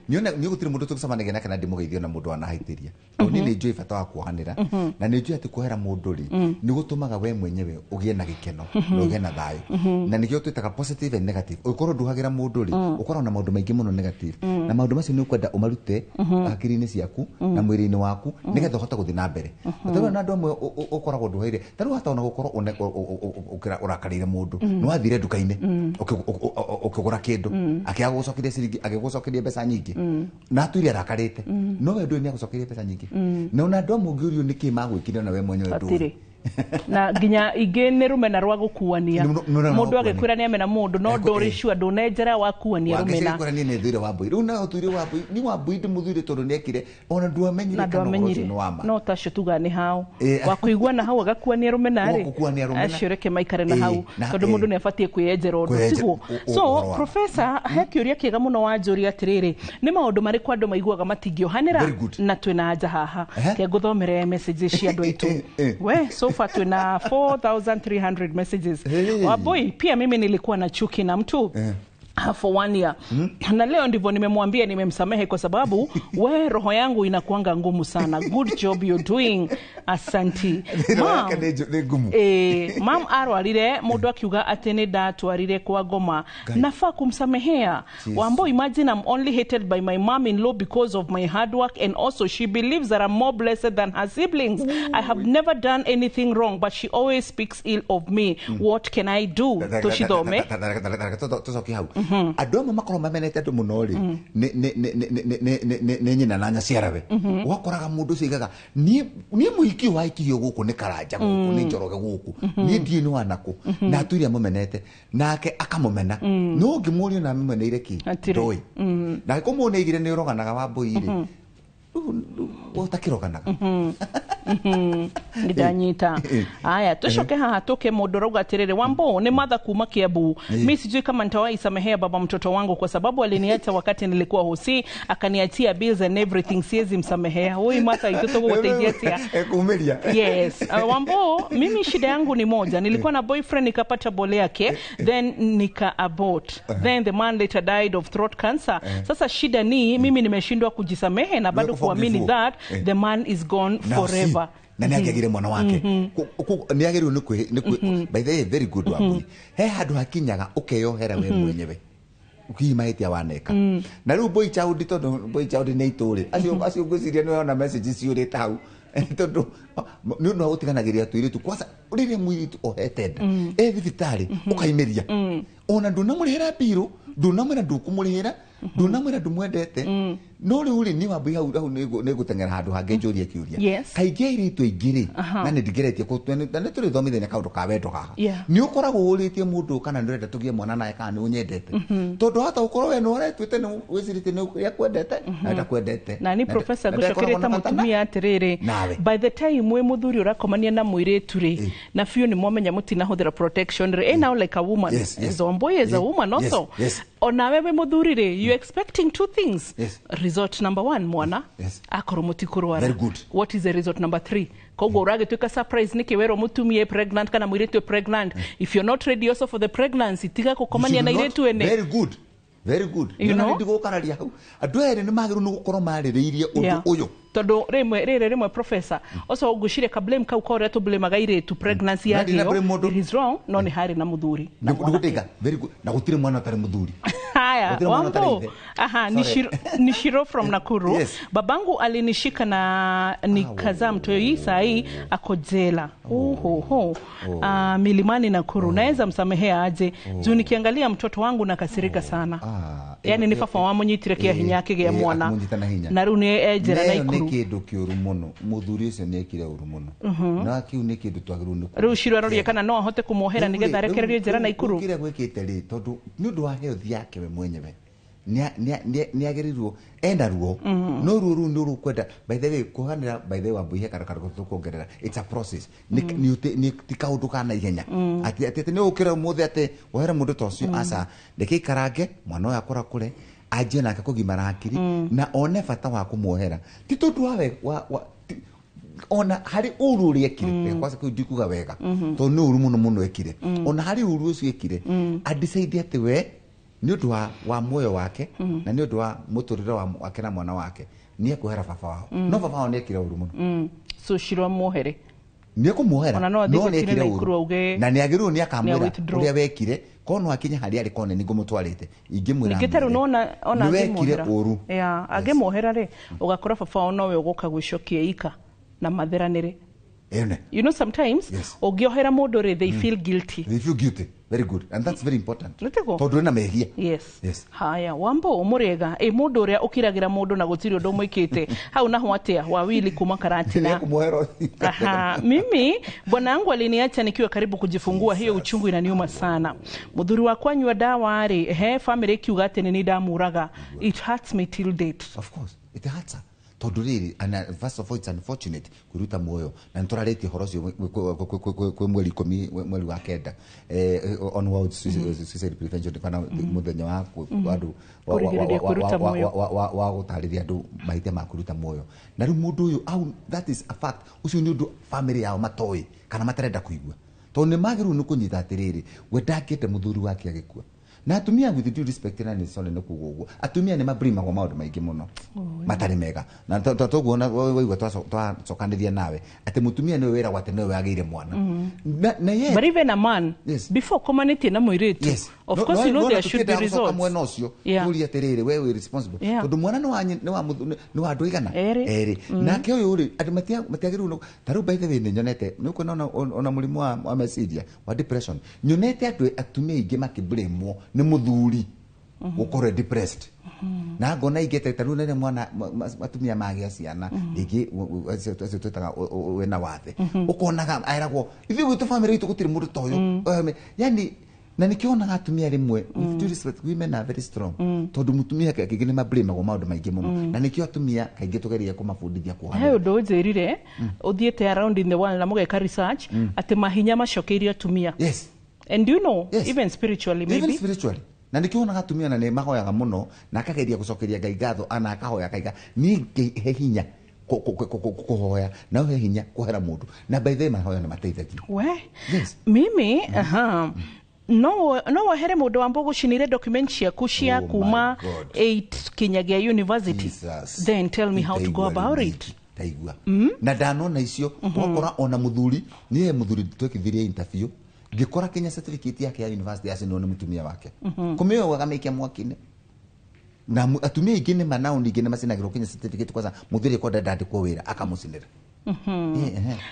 Speaker 3: Niĩ gũtirĩ mũndũ tũgĩcemanagia nake na ndĩmũgeithio na mũndũ wanahĩtĩria, tondũ niĩ nĩ njũĩ bata wa kuohanĩra, na nĩ njũĩ atĩ kuohera mũndũ rĩ, nĩ gũtũmaga we mwenyewe ũgĩe na gĩkeno na ũgĩe na thayũ, na nĩkĩo twĩtaga positive and negative. Ũngĩkorwo nduhagĩra mũndũ rĩ, ũkoragwo na maũndũ maingĩ mũno negative, na maũndũ macio nĩ ũkwenda ũmarute hakiri-inĩ ciaku na mwĩrĩ-inĩ waku nĩgetha ũhote gũthiĩ na mbere. Tarĩu na andũ amwe ũkoragwo nduhĩire, tarĩu hata ona gũkorwo ũrakarĩire mũndũ, nĩ wathire nduka-inĩ ũkĩgũra kĩndũ, akĩaga gũgũcokeria ciringi, agĩgũcokeria mbeca nyingĩ, na atuire arakarĩte, no we ndũĩ nĩ agũcokeria mbeca nyingĩ. Na ona andũ amwe ũngĩũrio nĩkĩ magwĩkire, na we mwenyewe ndũĩ.
Speaker 2: Na nginya ingĩ nĩ rũmena rwa gũkuania. Mũndũ agĩkwĩra nĩ amena mũndũ, no ndũrĩ sure, ndũnenjera wa kuania rũmena.
Speaker 3: Wangĩcĩkwĩra niĩ nĩ thũire Wambui, rĩu nawe ũthuire Wambui, ni Wambui ndĩmũthuire tondũ nĩekire, ona ndwamenyire kana ũhoro ũcio nĩ wa ma.
Speaker 2: No tacio tugaga nĩ hao wa kũigua na hau agakuania rũmena rĩ, acio reke maikare na hau, tondũ mũndũ nĩ abatiĩ kwĩyenjera ũndũ tiguo. So professor, he kĩũria kĩega mũno wanjũria atĩrĩrĩ, nĩ maũndũ marĩkũ andũ maiguaga matingĩohanĩra? Na twĩna anja haha, ke ngũthomere messages cia andũ aitũ. We so far tuna 4300 messages. Wambui, pia mimi nilikuwa na chuki na mtu for 1 year. Na leo ndivyo nimemwambia nimemsamehe, kwa sababu we roho yangu inakuanga ngumu sana. Good job you're doing. Asanti. Mam, mam arwarire mundu akiuga ati ni ndatwarire kwa ngoma. Nafaa kumsamehea. Wambo, imagine I'm only hated by my mom-in-law because of my hard work, and also she believes that I'm more blessed than her siblings. I have never done anything wrong, but she always speaks ill of me. What can I do? Tucithome.
Speaker 3: Tucoke hau. Andũ amwe makorwo mamenete andũ mũno rĩ, nĩ nyina na nyaciarawe. Ũgakoraga mũndũ ũcio aigaga niĩ mũhiki ũyũ wahikirio gũkũ nĩ Karanja gũkũ, nĩ Njoroge gũkũ, niĩ ndiũĩ nĩ wanakũ, na atũire amũmenete nake akamũmena. No ũngĩmũria na amũmeneire kĩ, ndoĩ. Na angĩkorwo mũndũ nĩaigire nĩ ũroganaga Wambui rĩ, ũtakĩroganaga.
Speaker 2: Ndanyita. Aya, tucoke haha tuke mũndũ arauga atĩrĩrĩ, Wambo ni madha kuma Kiambu. Mi sijui kama nitawahi samehea baba mtoto wangu kwa sababu aliniacha wakati nilikuwa hosi, akaniachia bills and everything, siwezi msamehea. Huyu mata itoto gũgũteithia atia?
Speaker 3: Kuumiria.
Speaker 2: Yes. Wambo, mimi shida yangu ni moja. Nilikuwa na boyfriend nikapata bole yake, then nika abort. Then the man later died of throat cancer. Sasa shida ni mimi nimeshindwa kujisamehe na bado kuamini that the man is gone forever.
Speaker 3: Na nĩ angĩagire mwana wake. Nĩ agĩrĩirwo nĩ, by the way, very good Wambui. He handũ hakinyaga ũkeyohera we mwenyewe hihi mahĩtia waneka. Na rĩu boy child, tondũ boy child nĩ itũrĩ acio ngwĩciria nĩ wona message ciũrĩte hau, tondũ nĩ ũndũ wa gũtiganagĩria tũirĩtu. Kwanza rĩrĩa mũirĩtu ohete nda e thibitarĩ, ũkaimĩria, ona ndũnamũrĩhĩra mbirũ, ndũnamwĩra ndũkũmũrĩhĩra, ndũnamwĩra ndũmwendete. No rĩu rĩ, niĩ Wambui hau hau nĩ ngũteng'era handũ hangĩ njũrie kĩũria. Kaingĩ airĩtu aingĩ rĩ, na nĩ ndingeretie, na nĩ tũrĩthomithania kaũndũ ka wendo haha, nĩ ũkoragwo ũrĩtie mũndũ kana nĩ ũrenda tũgĩe mwana naye kana nĩ ũnyendete, tondũ hata ũkorwo we nĩ ũretuĩte nĩ wĩcirĩtie nĩ akwendete na ndakwendete.
Speaker 2: Na ni professor ngũcokerie ta mũtumia atĩrĩrĩ, by the time wĩ mũthuri ũrakomania na mũirĩtu rĩ, na biũ nĩ mwamenya mũtinahũthĩra protection rĩ, now like a woman, as a boy, as a woman also, ona wewe mũthuri rĩ, you expecting two things. Result number 1, mwana akorwo mũtikũrwara.
Speaker 3: Very good.
Speaker 2: What is the result number 3? Koguo ũragĩtuĩka surprise nĩkĩ werwo mũtumia pregnant kana mũirĩtu pregnant. If you're not ready also for the pregnancy, tiga gũkomania na irĩtu ene.
Speaker 3: Very good. Very good.
Speaker 2: You know?
Speaker 3: Ndigũkararia hau. Andũ erĩ nĩ magĩrĩirwo nĩ gũkorwo marĩrĩirie ũndũ ũyũ.
Speaker 2: Tondũ rĩmwe rĩrĩ rĩmwe professor oco ngwĩciria ka blame kau ka ũrĩa tũblemaga irĩtu pregnancy
Speaker 3: Na ndina
Speaker 2: yagĩo,
Speaker 3: blame mũndũ.
Speaker 2: it is wrong, no nĩ harĩ na mũthuri na mwanake.
Speaker 3: Nĩgũtĩka. Very good. Na gũtirĩ mwana ũtarĩ mũthuri.
Speaker 2: Haya,
Speaker 3: Gũtirĩ mwana ũtarĩ
Speaker 2: Wambo.
Speaker 3: ithe.
Speaker 2: Aha,
Speaker 3: Sorry.
Speaker 2: ni Shiro from Nakuru.
Speaker 3: Yes.
Speaker 2: Babangu alinishika na nikazaa mtoto, hii saa hii ako jela. Oho. Milimani Nakuru. Naweza msamehea aje? Juu nikiangalia mtoto wangu nakasirika sana. Yani ni baba wa munyitire kia hinya kigĩa mwana.
Speaker 3: Akĩmũnyita na hinya.
Speaker 2: Na rĩu nĩ enjera
Speaker 3: Neyo nĩ
Speaker 2: Naikuru.
Speaker 3: kĩndũ kĩũru mũno, mũthuri ũcio nĩ ekire ũru mũno, na kĩu nĩ kĩndũ twagĩrĩirwo nĩ
Speaker 2: Rĩu Shiro aroria kana no ahote kũmuohera nĩgetha arekererio njera Naikuru.
Speaker 3: Kĩrĩa gwĩkĩte rĩ, tondũ nĩ ũndũ wa health yake we mwenyewe, nĩ agĩrĩirwo ena ruo, no ruo rũu nĩ rũkwenda, by the way, kuohanĩra, by the way, Wambui, he kaũndũ tũkuongerera, it's a process. Nĩ ti kaũndũ ka naihenya atĩ atĩ nĩ ũkĩra ũmũthĩ atĩ wohere mũndũ ta ũcio. Aca, reke ikarange mwana ũyũ akũrakũre, anjie nake kũgimara hakiri na one bata wa kũmuohera, ti tondũ wa we wa Ona harĩ ũru ũrĩa ekire, kwanza kĩu ndikuga wega, tondũ nĩ ũru mũno mũno ekire. Ona harĩ ũru ũcio ekire, adecide atĩ we nĩ ũndũ wa muoyo wake na nĩ ũndũ wa mũtũrĩre wake na mwana wake, nĩ ekuohera baba wao. No baba wao nĩ ekire ũru mũno.
Speaker 2: So Shiro muohere.
Speaker 3: Nĩ ekũmuohera.
Speaker 2: Ona no athiĩ
Speaker 3: No nĩ
Speaker 2: gũtire
Speaker 3: ekire
Speaker 2: Naikuru
Speaker 3: ũru.
Speaker 2: auge
Speaker 3: Na nĩ agĩrĩirwo nĩ akamwĩra
Speaker 2: withdraw.
Speaker 3: ũrĩa wekire, korwo no akinye harĩa arĩ, korwo nĩ niĩ ngũmũtwarĩte ingĩmwĩra
Speaker 2: Ningĩ tarĩu
Speaker 3: amwĩre,
Speaker 2: nona ona
Speaker 3: nĩ wekire
Speaker 2: angĩmuohera.
Speaker 3: ũru.
Speaker 2: Yeah, angĩmuohera rĩ, ũgakora baba wao nowe ũgũka gwĩcokia ika na matheranĩre.
Speaker 3: Ene.
Speaker 2: You know, sometimes ũngĩohera mũndũ rĩ, they feel guilty.
Speaker 3: They feel guilty. Very good, and that's very important.
Speaker 2: Nĩtiguo?
Speaker 3: Tondũ ena mehia.
Speaker 2: Yes.
Speaker 3: Yes.
Speaker 2: Haya, Wambo mũrĩega ĩ mũndũ ũrĩa ũkiragĩra mũndũ na gũtirĩ ũndũ mwĩkĩte hau naho atĩa? Wawili kuma Karatina.
Speaker 3: Nĩekũmuohera.
Speaker 2: Aha, mimi bwana yangu aliniacha nikiwa karibu kujifungua, hiyo uchungu inaniuma sana. Muthuri wakwa nyua dawa rĩ, he family ikiuga atĩ nĩ niĩ ndamũraga. It hurts me till date.
Speaker 3: Of course it hurts her. Tondũ rĩrĩ, and first of all, it's unfortunate kwĩruta muoyo, na nĩ tũrarĩtie ũhoro ũcio kwĩ mweri 10, mweri wa 9, on World Suicide Prevention, kana mũthenya wa andũ
Speaker 2: Kũrigĩrĩria kwĩruta muoyo.
Speaker 3: wa gũtarĩria andũ mahĩtia ma kwĩruta muoyo. Na rĩu mũndũ ũyũ au, that is a fact, ũcio nĩ ũndũ family yao matoĩ kana matarenda kũigua, tondũ nĩ magĩrĩirwo nĩ kũnyita atĩrĩrĩ, we ndangĩenda mũthuri wake agĩkua. Na atumia, with due respect, na nĩ sorry nĩ kuga ũguo, atumia nĩ mabrimagwo maũndũ maingĩ mũno matarĩ mega. Na toguo ona waigua twacokanĩria nawe atĩ mũtumia nĩwe wĩragwo atĩ nĩwe wagĩire mwana na yet
Speaker 2: But even a man, before komanĩtie na mũirĩtu, of course, you know, there should be results.
Speaker 3: Mwena ũcio tũrie atĩrĩrĩ, we wĩ responsible, tondũ mwana nĩ wa andũ igana
Speaker 2: Erĩ.
Speaker 3: Erĩ. Nake ũyũ rĩ, andũ matiagĩrĩirwo ta rĩu, by the way, nĩ nyonete nĩ ũkuona ona mũrimũ wa meciria wa depression, nyonete andũ atumia aingĩ makĩblamwo nĩ mũthuri gũkorwo e depressed. Na ngona ingĩ ta rĩu rĩrĩa mwana atumia magĩa ciana rĩngĩ, acio twĩtaga wĩna wathe, ũkonaga eragwo ithuĩ gwitũ family itũ gũtirĩ mũndũ ta ũyũ. Yani na nĩkĩo wonaga atumia rĩmwe, with due respect, women are very strong, tondũ mũtumia kaingĩ nĩ mablamagwo maũndũ maingĩ mũno, na nĩkĩo atumia kaingĩ tũgeria kũmabundithia
Speaker 2: He
Speaker 3: kuohanĩra.
Speaker 2: ũndũ ũnjĩrire ũthiĩte around in the world na mũgeka research atĩ mahinya macokeirio atumia.
Speaker 3: Yes.
Speaker 2: And you know, even spiritually maybe.
Speaker 3: Even spiritually. Na nĩkĩo wonaga atumia na nĩ mahoyaga mũno, na akageria gũcokeria Ngai ngatho, ana akahoya akaiga niĩ Ngai he hinya kũhoya na he hinya kũhera mũndũ. Na by the way, mahoya nĩ mateithagia.
Speaker 2: We mimi, aha, no wohere mũndũ wamba ũgũcinire document ciaku cia
Speaker 3: Oh my
Speaker 2: kuma
Speaker 3: God.
Speaker 2: 8 kinyagia university.
Speaker 3: Jesus.
Speaker 2: Then tell me how to go
Speaker 3: Ndaigua
Speaker 2: about
Speaker 3: rĩu.
Speaker 2: it.
Speaker 3: Ndaigua na ndanona icio, ũgakora ona mũthuri niĩ, mũthuri twekithirie interview, ngĩkora kinya certificate yake ya university yacinwo nĩ mũtumia wake, kũmĩoya akamĩikia mwaki-inĩ. Na atumia aingĩ nĩ manao ningĩ nĩ macinagĩrwo kinya certificate, kwanza mũthuri kwenda ndandĩkwo wĩra akamũcinĩra.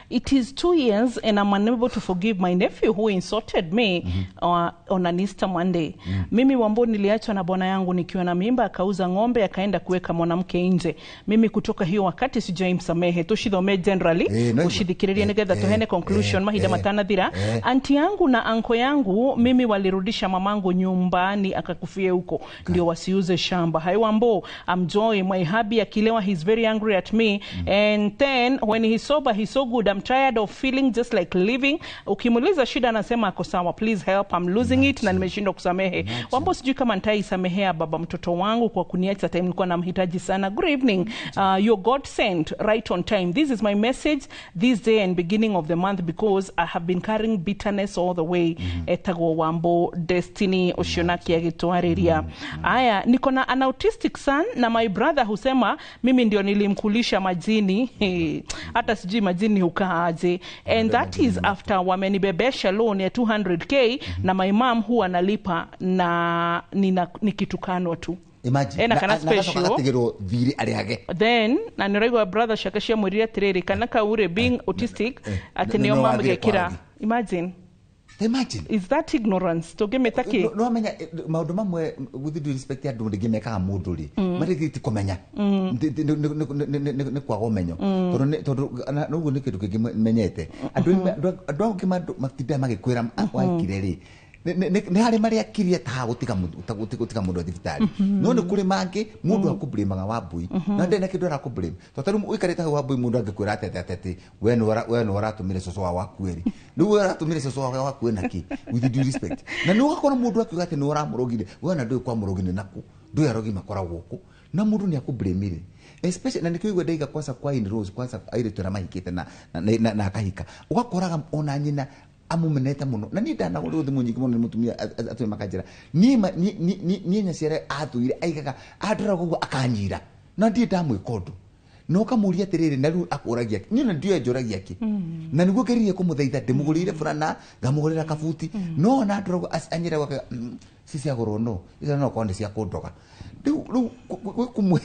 Speaker 2: It is 2 years and I'm unable to forgive my nephew who insulted me on an Easter Monday. Mimi Wambo niliachwa na bwana yangu nikiwa na mimba, akauza ng'ombe akaenda kuweka mwanamke nje. Mimi kutoka hiyo wakati sijaimsamehe. Tucithome generally,
Speaker 3: No,
Speaker 2: ucithikiririe nigetha tuhene conclusion mahinda matanathira. Anti yangu na anko yangu mimi walirudisha mamangu nyumbani akakufie huko ndio wasiuze shamba. Hai Wambo, I'm Joy. My hubby akilewa he's very angry at me, and then when he's sober he's so good. I'm tired of feeling just like living. Ukimuuliza shida anasema ako sawa. Please help, I'm losing it na nimeshindwa kusamehe. Wambo, sijui kama nitaisamehea baba mtoto wangu kwa kuniacha time nilikuwa namhitaji sana. Good evening. You're God sent right on time. This is my message this day and beginning of the month because I have been carrying bitterness all the way. Etagwo Wambo Destiny ũcio nake agĩtwarĩria. Aya, niko na an autistic son na my brother husema mimi ndio nilimkulisha majini. Hata sijui majini hukaa aje. And that is after wamenibebesha loan ya 200K na my mom huwa analipa na nikitukanwa tu.
Speaker 3: Imagine.
Speaker 2: Ena kana
Speaker 3: Na agacoka
Speaker 2: special.
Speaker 3: agatigĩrwo thirĩ arĩhage.
Speaker 2: Then na nä raigua brother ciake ciamwärire atä kana kaure being autistic atä nä o
Speaker 3: no wathire
Speaker 2: mamgäkä
Speaker 3: kwa arogi.
Speaker 2: Imagine.
Speaker 3: Imagine.
Speaker 2: Is that ignorance tũngĩmĩta kĩ?
Speaker 3: No amenya maũndũ mamwe, with due respect, andũ rĩngĩ mekaga mũndũ rĩ, marĩngĩ ti kũmenya. Nĩ kwaga ũmenyo, tondũ ũguo nĩ kĩndũ kĩngĩ menyete, andũ angĩ matindaga magĩkwĩra waikire rĩ, nĩ harĩ marĩa akirie ta gũtiga mũndũ e thibitarĩ, no nĩ kũrĩ mangĩ mũndũ akũblĩmaga Wambui na ndĩ na kĩndũ arakũblame, tondũ tarĩu ũikarĩte hau Wambui, mũndũ angĩkwĩra atĩ atĩ we nĩ ũratũmire cũcũ wao akue rĩ, rĩu we ũratũmire cũcũ wao akue naki? With due respect, na nĩ ũgakora mũndũ akiuga atĩ nĩ ũramũrogire, we ona ndũĩ kwa mũrogi nĩ naku, ndũĩ arogi makoragwo kũ, na mũndũ nĩ akũblĩmire. Especially na nĩkĩo igua ndaiga kwanza kwa in-laws, kwanza airĩtu arĩa mahikĩte na akahika, ũgakoraga ona nyina amumenete mũno. Na niĩ ndanagũrĩrwo thimũ nyingĩ mũno nĩ mũtumia atũme makanjĩra niĩ niĩ nyaciara atũire aigaga andoraga ũguo akanyira na ndirĩ ndamwĩka ũndũ, na ũkamũria atĩrĩrĩ, na rĩu akũragia niĩ na ndiũĩ anjũragia kĩ, na nĩguo ngeririe kũmũthaitha ndĩmũgũrĩire burana ngamũgũrĩra kabuti, no ona andoraga anyiraga akauga, "Ci ciagũrwo no icio no korwo nĩ cia kũndoga." Rĩu gwĩ kũmwe.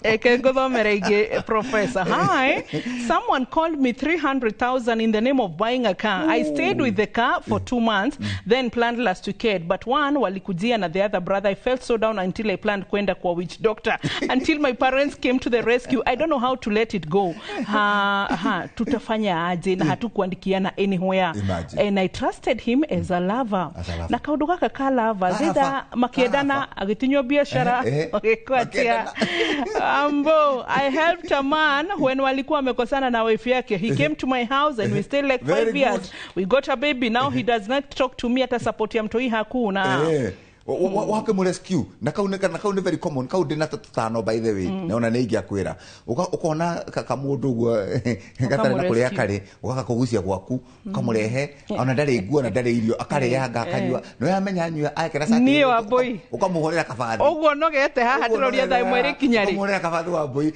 Speaker 2: Eke nguthomere ingĩ, Professor. Hi, someone called me 300,000 in the name of buying a car. I stayed with the car for 2 months, then planned last weekend, but one walikujia na the other brother. I felt so down until I planned kwenda kwa witch doctor, until my parents came to the rescue. I don't know how to let it go. Ha, ha, tutafanya aje na hatukuandikiana anywhere?
Speaker 3: Imagine.
Speaker 2: And I trusted him as a lover.
Speaker 3: As a lover.
Speaker 2: Na kaundu gaka ka lover
Speaker 3: Lover.
Speaker 2: zitha makiendana agĩtinywo biashara agĩkwo atia. Ambo, I helped a man when walikuwa wamekosana na wife yake. He came to my house and we stayed like
Speaker 3: Very
Speaker 2: 5 years.
Speaker 3: Good.
Speaker 2: We got a baby. Now he does not talk to me, hata support ya mtoi hakuna.
Speaker 3: Wake mu rescue na kau nĩ na kau nĩ very common, kau ndĩ na tũtano by the way, na ona nĩ ingĩakwĩra ũkona kamũndũ ũguo gatarĩ na kũrĩa karĩ, ũgagakũgucia gwaku, ũkamũrehe, ona ndarĩ nguo na ndarĩ irio, akarĩanga akanyua, no yamenya anyua akera cati.
Speaker 2: Niĩ Wambũi.
Speaker 3: Ũkamũhũrĩra kabathi.
Speaker 2: Ũguo nogete haha ndĩroria thaa 1 ĩrĩkinya rĩ.
Speaker 3: Ũkamũhũrĩra kabathi wa mbũi.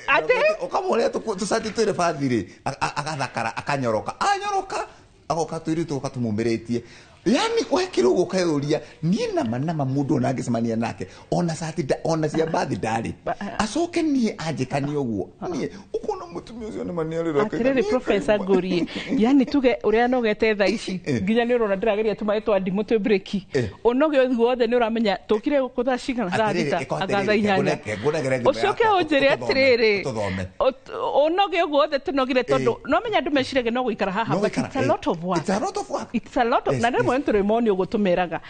Speaker 2: Atĩ?
Speaker 3: Ũkamũhũrĩra tũcati twĩrĩ bathi rĩ, agathakara, akanyoroka, anyoroka agoka twĩrĩ tũgoka tũmũmĩrĩtie, yani wekĩra ũguo ũkeyũria niĩ nama nama mũndũ ona angĩcemania nake ona cati ona cia mbathi ndarĩ acoke niĩ anjĩkanie ũguo, niĩ ũkona mũtumia ũcio nĩma nĩarĩra.
Speaker 2: Atirĩrĩ Professor, ngũrie, yani tuge ũrĩa nogete thaa ici nginya nĩ ũrona ndĩrageria tũmaĩ twa ndimũ twĩ breki, ũnoge ũthiũ wothe nĩ ũramenya tũkire gũkũ thaa cigana, thaa
Speaker 3: Atĩrĩrĩ,
Speaker 2: 6
Speaker 3: ĩko
Speaker 2: anga thaa
Speaker 3: atĩrĩrĩ,
Speaker 2: 8.
Speaker 3: ngũnengere thimũ
Speaker 2: Ũcoke
Speaker 3: yakwa,
Speaker 2: ũnjĩre atĩrĩrĩ,
Speaker 3: tũthome.
Speaker 2: Ũnoge ũguo wothe tũnogire, tondũ no menya andũ meciragia no gũikara haha,
Speaker 3: No
Speaker 2: but
Speaker 3: gũikara,
Speaker 2: it's a lot of work.
Speaker 3: It's a lot of work.
Speaker 2: It's a lot of na rĩmwe nĩtũrĩmonio ũguo tũmeraga,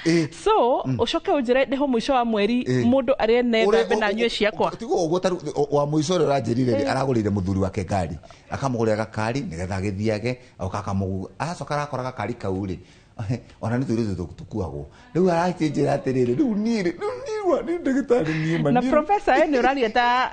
Speaker 2: so ũcoke ũnjĩre ndĩho mũico wa mweri mũndũ arĩe nethambe na nyue ciakwa.
Speaker 3: Tiguo ũguo tarĩu wa mũico ũrĩa ũranjĩrire rĩ, aragũrĩire mũthuri wake ngari, akamũgũrĩra gakari nĩgetha agĩthiage oka akamũgũ aracoka arakora gakari kau rĩ, ona nĩ tũirĩtu tũkuagwo. Rĩu arakĩnjĩra atĩrĩrĩ, rĩu niĩ rĩ, rĩu niĩ niĩ ndagĩtarĩ niĩ ma
Speaker 2: Na
Speaker 3: niĩ
Speaker 2: Professor, we nĩ ũraria ta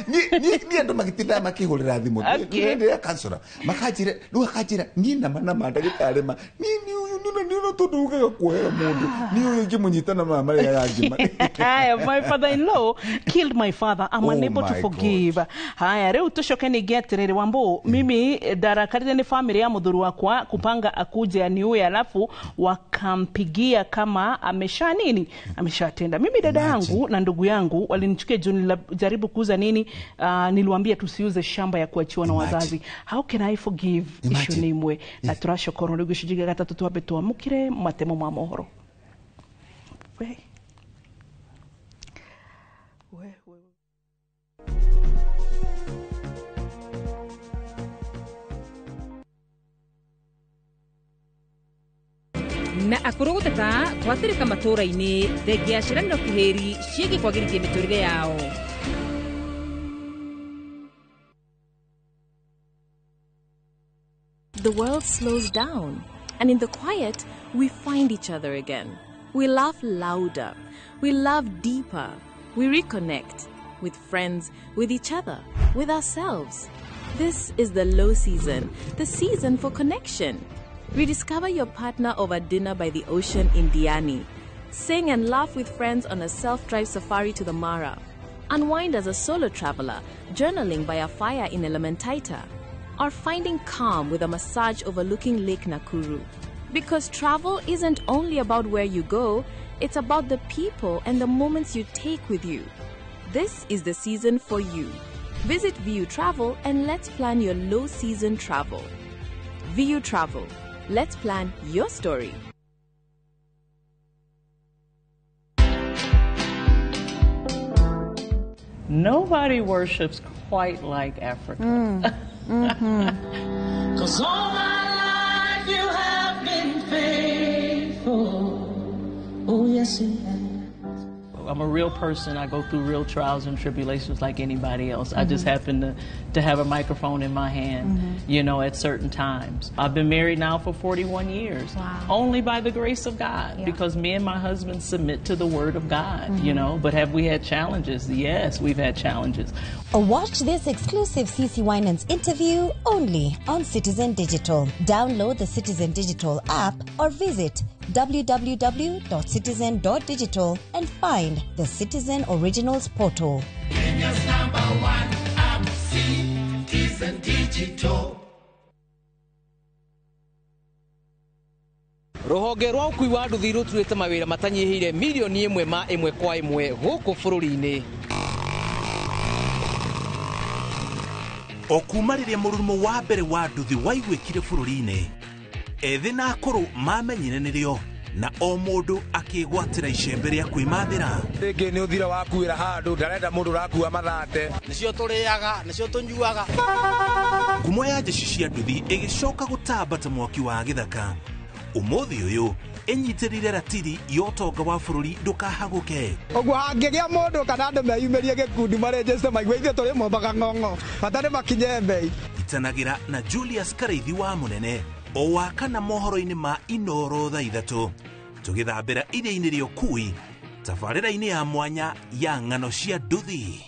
Speaker 3: niĩ andũ magĩtinda makĩhũrĩra thimũ ndĩra kansora makanjĩra, rĩu akanjĩra niĩ nama nama ndagĩtarĩ ma niĩ nĩ ũyũ nĩ nĩ tondũ ugaga kuohera mũndũ niĩ ũyũ ingĩmũnyita na maya marĩa arangĩma.
Speaker 2: Haya, my father-in-law killed my father. I'm
Speaker 3: Oh
Speaker 2: unable to
Speaker 3: my.
Speaker 2: Forgive. Haya, rĩu tũcoke ningĩ atĩrĩrĩ, Wambo, mimi ndarakarire nĩ family ya mũthuri wakwa kupanga akuje aniue, alafu wakampigia kama amesha nini, ameshatenda. Mimi dada yangu na ndugu yangu walinichukia juu nilijaribu kuuza nini, niliwaambia tusiuze shamba ya kuachiwa na wazazi. How can I forgive? Icio nĩ imwe na tũracokorwo rĩu gĩcunjĩ gĩa gatatũ, twambe twamũkĩre matemo ma mohoro. We. We, we.
Speaker 13: Na akũrũ gũteta gwathĩrĩka matũũra-inĩ thengia ya ciĩranĩro kĩhĩri ciĩgiĩ kwagĩrithia mĩtũrĩre yao.
Speaker 14: The world slows down, and in the quiet, we find each other again. We laugh louder, we love deeper, we reconnect with friends, with each other, with ourselves. This is the low season, the season for connection. Rediscover your partner over dinner by the ocean in Diani. Sing and laugh with friends on a self drive safari to the Mara. Unwind as a solo traveler, journaling by a fire in Elementaita, or finding calm with a massage overlooking Lake Nakuru. Because travel isn't only about where you go, it's about the people and the moments you take with you. This is the season for you. Visit VU Travel and let's plan your low season travel. VU Travel. Let's plan your story.
Speaker 15: Nobody worships quite like Africa.
Speaker 6: 'Cause all my life you have been faithful. Oh, yes, you have.
Speaker 15: I'm a real person. I go through real trials and tribulations like anybody else. I just happen to have a microphone in my hand, you know, at certain times. I've been married now for 41 years.
Speaker 16: Wow.
Speaker 15: Only by the grace of God, because me and my husband submit to the Word of God, you know. But have we had challenges? Yes, we've had challenges.
Speaker 5: Watch this exclusive CeCe Winans interview only on Citizen Digital. Download the Citizen Digital app or visit www.citizen.digital and find the Citizen Originals portal.
Speaker 6: Kenya's number one app, Citizen Digital.
Speaker 17: Ruhonge rwa ũkui wa nduthi rũturĩte mawĩra matanyihĩire milioni ĩmwe ma ĩmwe kwa ĩmwe gũkũ bũrũri-inĩ.
Speaker 18: O kuma rĩrĩa mũrurumo wa mbere wa nduthi waiguĩkire bũrũri-inĩ, ethĩ na akũrũ mamenyire nĩrĩo na o mũndũ akĩgwatĩra icembe rĩa kwĩmathĩra.
Speaker 19: Rĩngĩ nĩ ũthira wakuĩra handũ ndarenda mũndũ ũrakua mathate.
Speaker 20: Nĩcio tũrĩaga, nĩcio tũnyuaga.
Speaker 18: Ngumo ya njeci cia nduthi ĩgĩcoka gũtamba ta mwaki wa gĩthaka. Ũmũthĩ ũyũ ĩnyitĩrĩire ratiri ya ũtonga wa bũrũri ndũkahagũke.
Speaker 19: Ũguo hangĩgĩa mũndũ kana andũ meyumĩrie gĩkundi marenjeste maigue ithuĩ tũrĩ mombaga ng'ong'o bata nĩ makinye mbei.
Speaker 18: Itanagĩra na Julius Karaithi wa Mũnene o wa kana mohoro-inĩ ma Inoro thaa ithatũ tũgĩthambĩra iria-inĩ rĩa ũkui tabarĩra-inĩ ya mwanya ya ng'ano cia nduthi.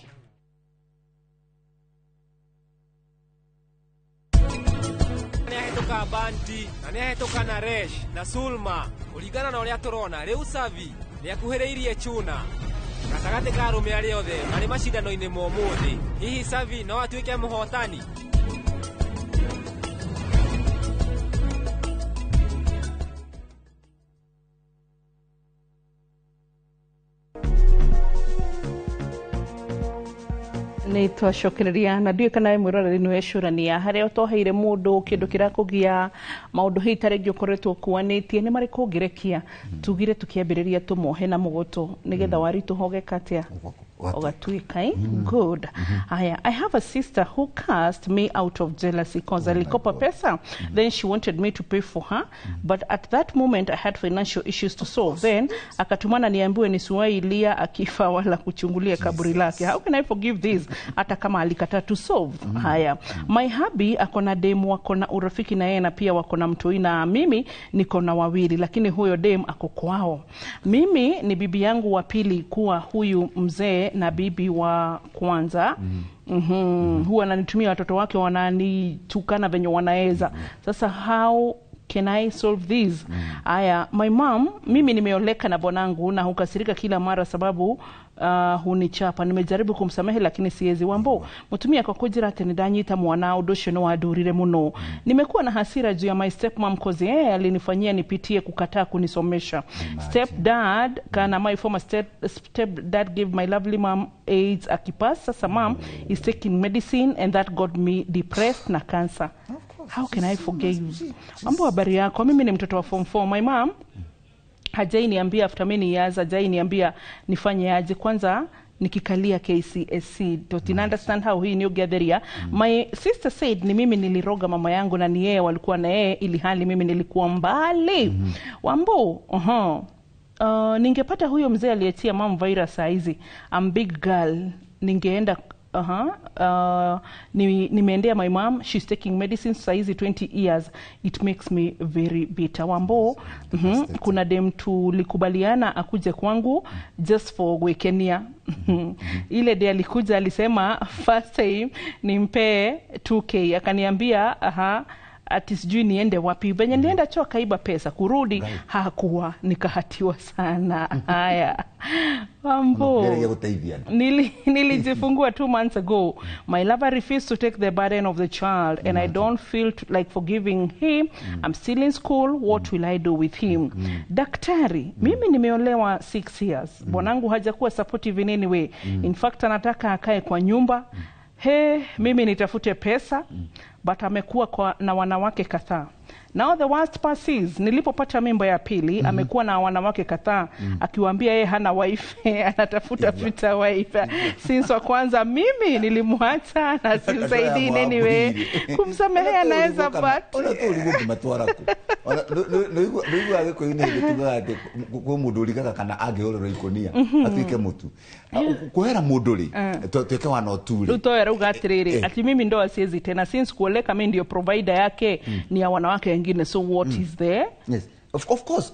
Speaker 12: Nĩahĩtũka Banti na nĩahĩtũka Naresh na Sulma kũringana na ũrĩa tũrona rĩu Savi nĩakuhĩrĩirie Chuna gatagatĩ ka arũme arĩa othe marĩ macindano-inĩ ma ũmũthĩ. Hihi Savi no atuĩke mũhotani?
Speaker 2: Nĩ twacokereria na ndiũĩ kana we mwĩroreri nĩ wecũrania harĩa ũtoheire mũndũ kĩndũ kĩrakũgia maũndũ hihi ta rĩngĩ ũkoretwo ũkuanĩtie nĩ marĩkũ ũngĩrekia tugire tũkĩambĩrĩria tũmohe na mũgoto nĩgetha waritũha ũgeka atĩa ũgatuĩka. Good. Aya, I have a sister who cast me out of jealousy cause alikopa pesa then she wanted me to pay for her but at that moment I had financial issues to solve then akatumana niambiwe nisiwahi lia akifa wala kuchungulia kaburi lake. How can I forgive this hata kama alikataa to solve? Haya, my hubby akona demu wako na urafiki na yeye na pia wako na mtoi na mimi niko na wawili, lakini huyo dem ako kwao. Mimi ni bibi yangu wa pili kuwa huyu mzee na bibi wa kwanza. Huwa ananitumia watoto wake wananitukana venye wanaweza. Sasa how can I solve this? Aya, my mom, mimi nimeoleka na bwanangu na hukasirika kila mara sababu hunichapa. Nimejaribu kumsamehe lakini siwezi. Wambo mutumia kwa kujira ati nindanyita mwana undu ucio ni wandurire muno. Nimekuwa na hasira juu ya my stepmom cause yeye alinifanyia nipitie kukataa kunisomesha. Stepdad kana my former stepdad gave my lovely mom AIDS akipass. Sasa mom is taking medicine and that got me depressed na cancer. How can I forgive? Mambo, habari yako? Mimi ni mtoto wa form 4. My mom hajai niambia after many years, hajai niambia nifanye aje. Kwanza nikikalia KCSE don't understand how hii ni ugetheria. My sister said ni mimi niliroga mama yangu na ni yeye walikuwa na yeye ili hali mimi nilikuwa mbali. Wambo, ningepata huyo mzee aliyetia mom virus saa hizi. I'm big girl. Ningeenda nimeendea my mom, she's taking medicine saizi 20 years. It makes me very bitter. Wambo, kuna dem tulikubaliana akuje kwangu just for gwikenia. Ile day alikuja alisema first time nimpe 2k, akaniambia ati sijui niende wapi. Venye nilienda choo akaiba pesa, kurudi hakuwa, nikahatiwa sana. Haya. Wambo, nilijifungua 2 months ago. My lover refused to take the burden of the child and I don't feel like forgiving him. I'm still in school. What will I do with him? Daktari, mimi nimeolewa 6 years. Bwanangu hajakuwa supportive in any way. In fact, anataka akae kwa nyumba. He, mimi nitafute pesa. But amekuwa na wanawake kadhaa. Now the worst part is, nilipopata mimba ya pili, amekuwa na wanawake kadhaa, akiwaambia yeye hana wife, anatafuta future wife. Since wa kwanza mimi nilimwacha na simsaidii in any way. Kumsamehea anaweza but.
Speaker 3: Ona tu uligwo matwara ku. Ona nĩigua Gĩkũyũ-inĩ hĩndĩ tugaga atĩ kwĩ mũndũ ũrigaga kana angĩhũrĩrwo ikũnia atuĩke mũtu. Kuohera mũndũ rĩ, tuĩke one or two rĩ.
Speaker 2: Rĩu toyo arauga atĩrĩrĩ, ati mimi ndoa siwezi tena since kuoleka mi ndio provider yake ni ya wanawake wengine, so what is there?
Speaker 3: Yes. Of course,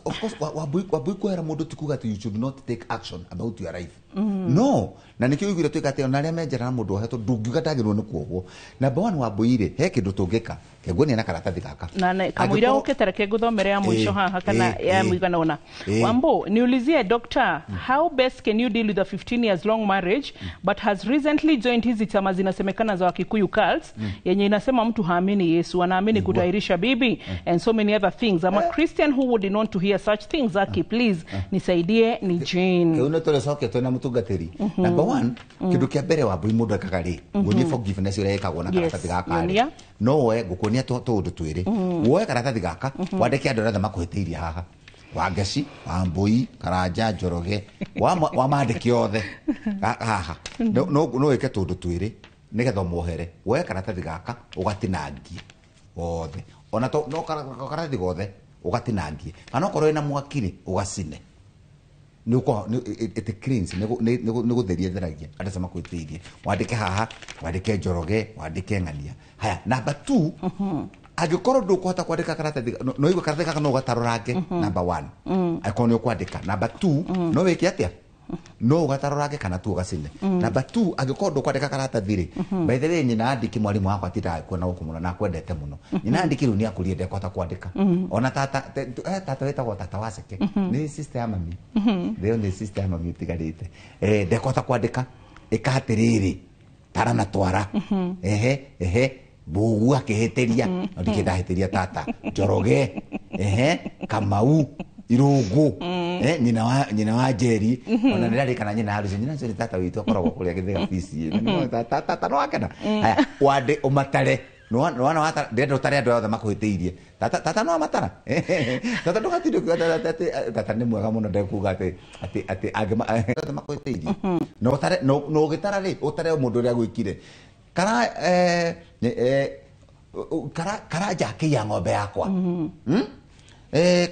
Speaker 3: Wambui, kuohera mũndũ ti kuga atĩ you should not take action about your life. No, na nĩkĩo ũiguire tuĩka atĩ ona arĩa menjera na mũndũ ohetwo ndũngiuga ndagĩrĩirwo nĩ kuohwo. Number one, Wambui rĩ, he kĩndũ tũngĩka. Kenguonia na karatathi gaka.
Speaker 2: Na kamũira
Speaker 3: Angĩkorwo-
Speaker 2: ũkĩte, reke ngũthomere ya mũico haha kana ya mũigana ũna. Wambo, niulizie doctor, how best can you deal with a 15 years long marriage but has recently joined hizi chama zinasemekana za Wakikuyu cults, yenye inasema mtu haamini Yesu, anaamini kutairisha bibi and so many other things. I'm a Christian who wouldn't want to hear such things. Aki, please nisaidie, ni Jane.
Speaker 3: Kĩu nĩ tũrĩcoke twĩna mũtungatĩri. Number one, kĩndũ kĩa mbere, Wambui, mũndũ ekaga rĩ, nguonie forgiveness ũrĩa ĩkagwo na karatathi gaka rĩ.
Speaker 2: Yonia.
Speaker 3: No woe, ngũkuonia tũũndũ twĩrĩ. Woe karatathi gaka, wandĩke andũ arĩa othe makũhĩtĩirie haha, Wangeci, Wambui, Karanja, Njoroge, wamandĩke othe haha. No wĩke tũũndũ twĩrĩ nĩgetha ũmuohere. Woe karatathi gaka ũgatinangie othe, ona no karatathi gothe ũgatinangie, kana okorwo wĩna mwaki rĩ, ũgacine. It cleans, nĩ gũtheria theragia andũ acio makwĩtĩirie. Wandĩke haha, wandĩke Njoroge, wandĩke ng'ania. Haya, number two, angĩkorwo ndũkũhota kwandĩka karatathi, no igue karatathi gaka no ũgatarũrange. Number one, angĩkorwo nĩ ũkwandĩka. Number two, no wĩke atĩa? No ũgatarũrange kana tu ũgacine. Number two, angĩkorwo ndũkwandĩka karatathi rĩ, by the way, nyina andĩki mwarimũ wakwa atindaga kuona gũkũ mũno na akwendete mũno. Nyina andĩki rĩu nĩ akũrie, ndekũhota kwandĩka. Ona tata tata wĩtagwo tata Waceke, nĩ sister ya mami, rĩo nĩ sister ya mami ũtigarĩte, ndekũhota kwandĩka. Ĩka atĩrĩrĩ, tara na twara, ehe ehe, Mbũgu akĩhĩtĩria no ndikĩ ndahĩtĩria tata Njoroge, ehe, Kamau, Irũngũ, nyina wa Njeri, ona nĩrarĩkana nyina ya Lucy, nyina Njeri, tata witũ akoragwo kũrĩa Gĩthĩga PCA. Tata, tata no akena. Haya, wandĩ ũmatare. Nĩwona watara, ndĩrenda ũtare andũ othe makũhĩtĩirie. Tata, tata no amatara. Tata, ndũgatinde ũkiuga tata atĩ tata nĩ mwega mũno, ndekuga atĩ angĩ othe makũhĩtĩirie na ũtare, na ũgĩtara rĩ, ũtare mũndũ ũrĩa gwĩkire kara Karanja akĩiya ng'ombe yakwa.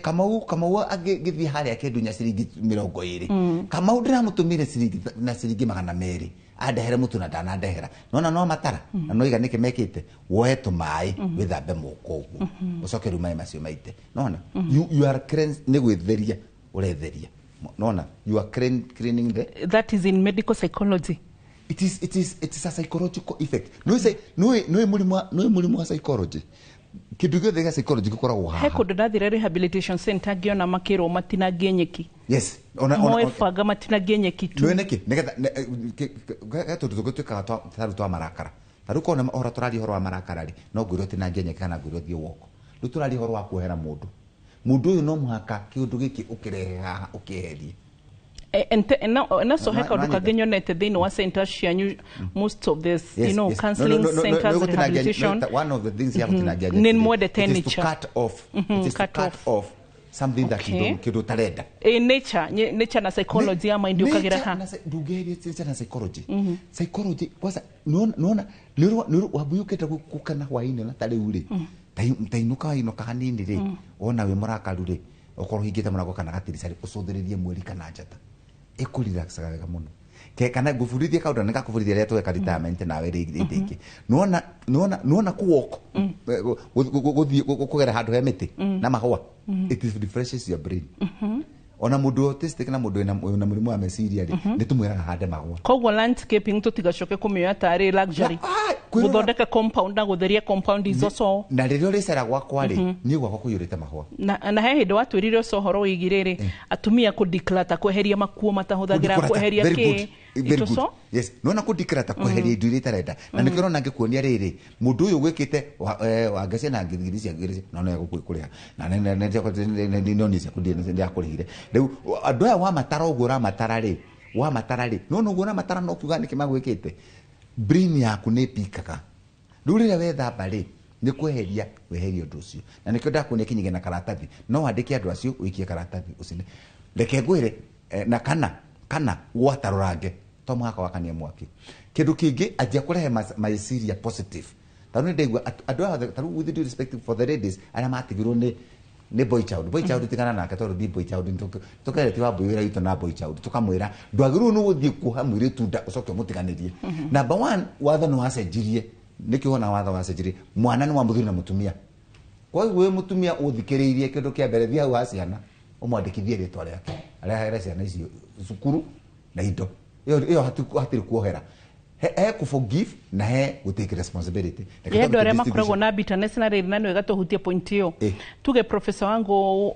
Speaker 3: Kamau agĩthiĩ harĩa akĩndunya ciringi 20. Kamau ndĩramũtũmire ciringi na ciringi 200 andehere mũtu na ndanandehera. Nona no matara na no iga nĩkĩ mekĩte. Woe tũmaĩ wĩthambe moko ũguo, ũcoke rĩu maĩ macio maite. Nona you are cleanse, nĩ gwĩtheria ũretheria. Nona you are cleaning the
Speaker 2: That is in medical psychology.
Speaker 3: It is a psychological effect. No mũrimũ wa psychology, kĩndũ gĩothe gĩa psychology gĩkoragwo
Speaker 2: He
Speaker 3: haha.
Speaker 2: kũndũ ndathire rehabilitation center ngĩona makĩrwo matinangie nyeki.
Speaker 3: Yes,
Speaker 2: Moe banga matinangie nyeki tu.
Speaker 3: Nĩ nĩkĩ? Nĩgetha he tũndũ tũngĩ twĩkaga tarĩu twa marakara. Tarĩu kona ũhoro tũraria ũhoro wa marakara rĩ, no ngwĩre ũtinangie nyeki kana ngwĩre ũthiĩ woko. Rĩu tũraria ũhoro wa kuohera mũndũ. Mũndũ ũyũ no mũhaka kĩũndũ gĩkĩ ũkĩrehe haha ũkĩeherie.
Speaker 2: Na so he kaũndũ
Speaker 3: Nanyita.
Speaker 2: kangĩ nyonete thĩinĩ wa centers cianyu, most of this counseling
Speaker 3: No,
Speaker 2: centers,
Speaker 3: no,
Speaker 2: rehabilitation.
Speaker 3: no, one of the things ya gũtinangia
Speaker 2: Nĩ
Speaker 3: nyeki rĩ,
Speaker 2: mwendete
Speaker 3: it is to
Speaker 2: nature.
Speaker 3: cut off, it is to
Speaker 2: Cut
Speaker 3: cut
Speaker 2: off.
Speaker 3: off something that you don't, kĩndũ ũtarenda.
Speaker 2: Nature, nature na psychology ya mind ũkagĩra
Speaker 3: Nature
Speaker 2: ha
Speaker 3: na ndũngĩeheria nature na psychology. Psychology kwanza, nĩwona nĩũrĩ Wambui ũkĩenda gũkena hwaĩ-inĩ, na ta rĩu rĩ, tainũka, wainũka hanini rĩ, wona wĩ mũrakaru rĩ, ũkorwo ũhingĩte mũrango kana gatirica rĩ, ũcũthĩrĩrie mweri kana njata, ĩkũrelaxaga wega mũno. Kana ngũbundithie kaũndũ na nĩngakũbundithia rĩrĩa tweka retirement nawe rĩngĩ rĩngĩ. Nĩwona kũ walk, gũthiĩ kũgera handũ he mĩtĩ na mahũa, it is refreshes your brain. Ona mũndũ autistic na mũndũ wĩna mũrimũ wa meciria rĩ, nĩ tũmwĩraga hande mahũa.
Speaker 2: Koguo landscaping tũtigacoke kũmĩoya tarĩ luxury. Gũthondeka compound na gũtheria compound is also
Speaker 3: Na rĩrĩa ũrĩcera gwakwa rĩ, niĩ gwakwa kũiyũrĩte mahũa.
Speaker 2: Na he hĩndĩ watwĩrire ũcio ũhoro wĩgiĩ rĩrĩ atumia kũ declutter, kweheria makuo matahũthagĩra,
Speaker 3: Kũ-declutter,
Speaker 2: kweheria
Speaker 3: very
Speaker 2: kĩ.
Speaker 3: good, very
Speaker 2: It
Speaker 3: good.
Speaker 2: also
Speaker 3: Yes, nona kũ-declutter, kweheria indo iria itarenda. Na nĩkĩo ũrona ngĩkuonia rĩrĩ mũndũ ũyũ gwĩkĩte Wangeci na ngiri cia ngiri no no kũrĩha na no nĩ ciaku ndĩrakũrĩhire. Rĩu andũ aya wamatara ũguo ũramatara rĩ, wamatara rĩ, nona ũguo ũramatara no kiuga nĩkĩ magwĩkĩte, brain yaku nĩ ĩpikaga. Rĩu rĩrĩa wethamba rĩ, nĩ kweheria weheria ũndũ ũcio. Na nĩkĩo ndakuonia kinyige na karatathi, no wandĩke andũ acio, ũikie karatathi, ũcine. Reke ngwĩre, na kana gwatarũrange to mũhaka wakanie mwaki. Kĩndũ kĩngĩ, anjia kũrehe meciria positive. Tarĩu nĩ ndaigua andũ aya othe, tarĩu with due respect for the ladies arĩa matigirwo nĩ Nĩ boy child. Boy child tigana nake tondũ thi boy child tũkerete wa boy wĩra witũ na boy child tũkamwĩra ndwagĩrĩirwo nĩ gũthiĩ kuoha mũirĩtu nda ũcoke ũmũtiganĩrie. Number one, watho nĩ wacenjirie. Nĩkĩo wona watho wacenjirie, mwana nĩ wa mũthuri na mũtumia. Koguo wĩ mũtumia ũthikĩrĩirie, kĩndũ kĩa mbere, thiĩ hau ha ciana ũmwandĩkithie rĩtwa rĩake, arehere ciana icio cukuru na indo ĩyo hatirĩ kuohera, he ku forgive na he gũ take responsibility.
Speaker 2: Ye andũ arĩa makoragwo na bitterness na rĩrĩ, na nĩ wega tũhutie point ĩyo. Tuge professor wangu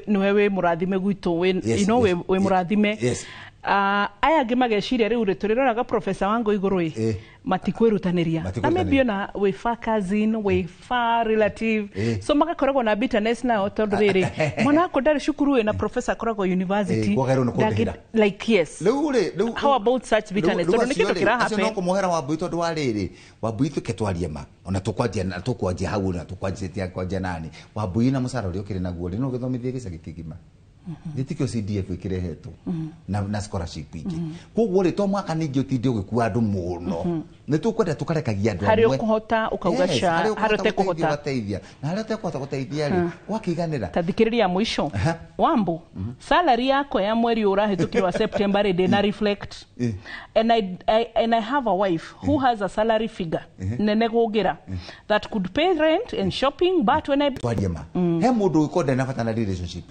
Speaker 2: nĩwe wĩ mũrathime gwitũ wĩ you know, wĩ mũrathime. Aya angĩ mageciria rĩu rĩ, tũrĩroraga professor wangu igũrũ ĩ, matikwĩrutanĩria, na maybe ona wĩ far cousin, wĩ far relative, so magakoragwo na bitterness nao tondũ rĩrĩ, mwana wakwa ndarĩ cukuru ĩ, na professor akoragwo university.
Speaker 3: Kwagĩrĩirwo nĩ kũndĩhĩra.
Speaker 2: Like, yes.
Speaker 3: Rĩu rĩ, rĩu
Speaker 2: How about such bitterness, tondũ nĩ kĩndũ
Speaker 3: acio no
Speaker 2: kĩrahappen?
Speaker 3: Kũmuohera Wambui, tondũ wa rĩrĩ, Wambui, tuke twarie ma, ona tũkwanjia na tũkwanjia hau na tũkwanjia kwanjia nani, Wambui, na mũcara ũrĩa ũkĩrĩ naguo rĩ, no ũgĩthomithie gĩcagi kĩgima. Gĩtikĩo CDF ĩkĩrehetwo na scholarship ingĩ. Koguo rĩ, to mwaka ningĩ ũtinde ũgĩkua andũ mũno, nĩ tũkwenda tũkarekagia andũ
Speaker 2: Harĩa
Speaker 3: amwe.
Speaker 2: ũkũhota ũkauga
Speaker 3: Yes,
Speaker 2: ca,
Speaker 3: harĩa
Speaker 2: harĩa
Speaker 3: ũkũhota
Speaker 2: ũtekũhota.
Speaker 3: gũteithia ũgateithia, na harĩa ũtekũhota gũteithia rĩ, wakĩiganĩra.
Speaker 2: Ta thikĩrĩria mũico, Wambu, salary yakwa ya mweri ũyũ ũrahĩtũkire wa September rĩ, ndĩna reflect, and I have a wife who has a salary figure nene gũngĩra that could pay rent and shopping, but when I
Speaker 3: Twarie ma, he mũndũ ũgĩkorwo ndarĩ na bata na relationship,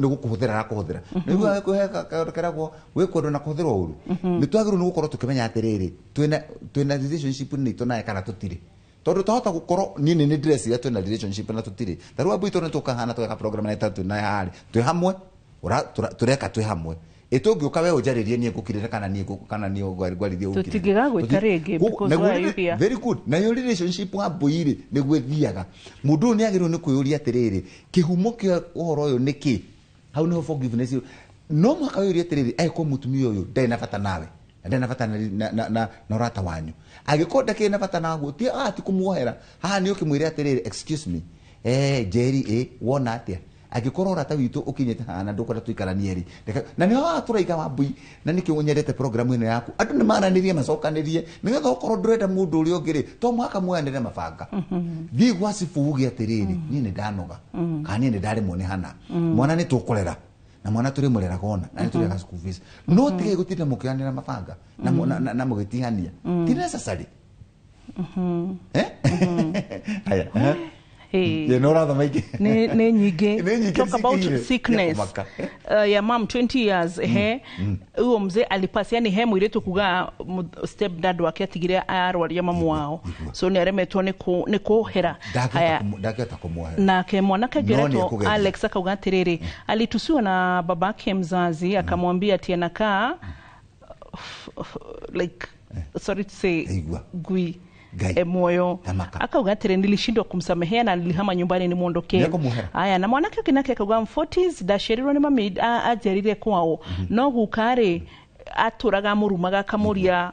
Speaker 3: nĩ gũkũhũthĩra arakũhũthĩra, nĩguo kaũndũ keragwo wĩkwendwo na kũhũthĩrwo ũru. Nĩ twagĩrĩirwo nĩ gũkorwo tũkĩmenya atĩrĩrĩ, twĩna relationship nĩ naye kana tũtirĩ, tondũ twahota gũkorwo niĩ nĩ ndĩreciria twĩna relationship na tũtirĩ. Ta rĩu Wambui, tondũ nĩ tũkahana tũgeka program na twĩ naye harĩ twĩ hamwe, tũreka twĩ hamwe, ĩtũngĩũka we ũnjarĩrie niĩ ngũkirĩre kana niĩ kana niĩ ngwarithie ũkirĩre.
Speaker 2: Tũtingĩgagwĩta rĩngĩ because
Speaker 3: Naguo
Speaker 2: wa idea.
Speaker 3: Very good. Nayo relationship wa mbui rĩ, nĩguo ĩthiaga. Mũndũ ũyũ nĩ agĩrĩirwo nĩ kwĩyũria atĩrĩrĩ, kĩhumo kĩa ũhoro ũyũ nĩ kĩ? Hau nĩho forgiveness no mũhaka wĩyũrie atĩrĩrĩ, angĩkorwo mũtumia ũyũ ndarĩ na bata nawe na ndarĩ na bata na ũrata wanyu, angĩkorwo ndakĩrĩ na bata naguo, ti ah, ti kũmuohera haha, nĩ ũkĩmwĩre atĩrĩrĩ, "Excuse me, Njeri, wona atĩa angĩkorwo ũrata witũ ũkinyĩte haha na ndũkwenda tũikaranie rĩ?" Na nĩho haha tũraiga, Wambui, na nĩkĩo nyendete program ĩno yaku, andũ nĩ maranĩrie, macokanĩrie, nĩgetha okorwo ndũrenda mũndũ ũrĩa ũngĩ rĩ, to mũhaka muoyanĩre mabanga. Thiĩ gwa cibũ uge atĩrĩrĩ, "Niĩ nĩ ndanoga," kana, "Niĩ nĩ ndaremwo nĩ hana mwana, nĩ tũkũrera na mwana tũrĩmũreraga ona na nĩ tũrĩaga school fees." No tigai gũtinda mũkĩoyanĩra mabanga na mũgĩtihania, ti necessary. Haya.
Speaker 2: Hey.
Speaker 3: Ye, no ũrathoma ingĩ.
Speaker 2: Nĩ nyingĩ.
Speaker 3: Nĩ nyingĩ.
Speaker 2: Talk about
Speaker 3: nĩcingĩhire.
Speaker 2: sickness
Speaker 3: Nĩ kũmaka.
Speaker 2: Ya mam 20 years, he huo mzee alipasi, yani he mũirĩtu kuga step dad wake atigire arwaria mamu wao, so nĩ aremetwo nĩ kũhera. Haya.
Speaker 3: Ndangĩhota kũmuohera.
Speaker 2: Nake mwanake
Speaker 3: No nĩ
Speaker 2: ngĩretwo
Speaker 3: ekũgeria.
Speaker 2: Alex akauga atĩrĩrĩ, alitusiwa na babake mzazi, akamwambia ati anakaa like, sorry to say,
Speaker 3: Igua.
Speaker 2: ngui
Speaker 3: Ngai.
Speaker 2: Moyo.
Speaker 3: Tamaka.
Speaker 2: Akauga atĩrĩ, "Nilishindwa kumsamehea na nilihama nyumbani nimwondokee."
Speaker 3: Nĩekũmuohera.
Speaker 2: Aya, na mwanake ũngĩ nake akauga 40s, ndaciarirwo nĩ mami anjerire kwao, no guka rĩ, atũraga amũrumaga akamũria,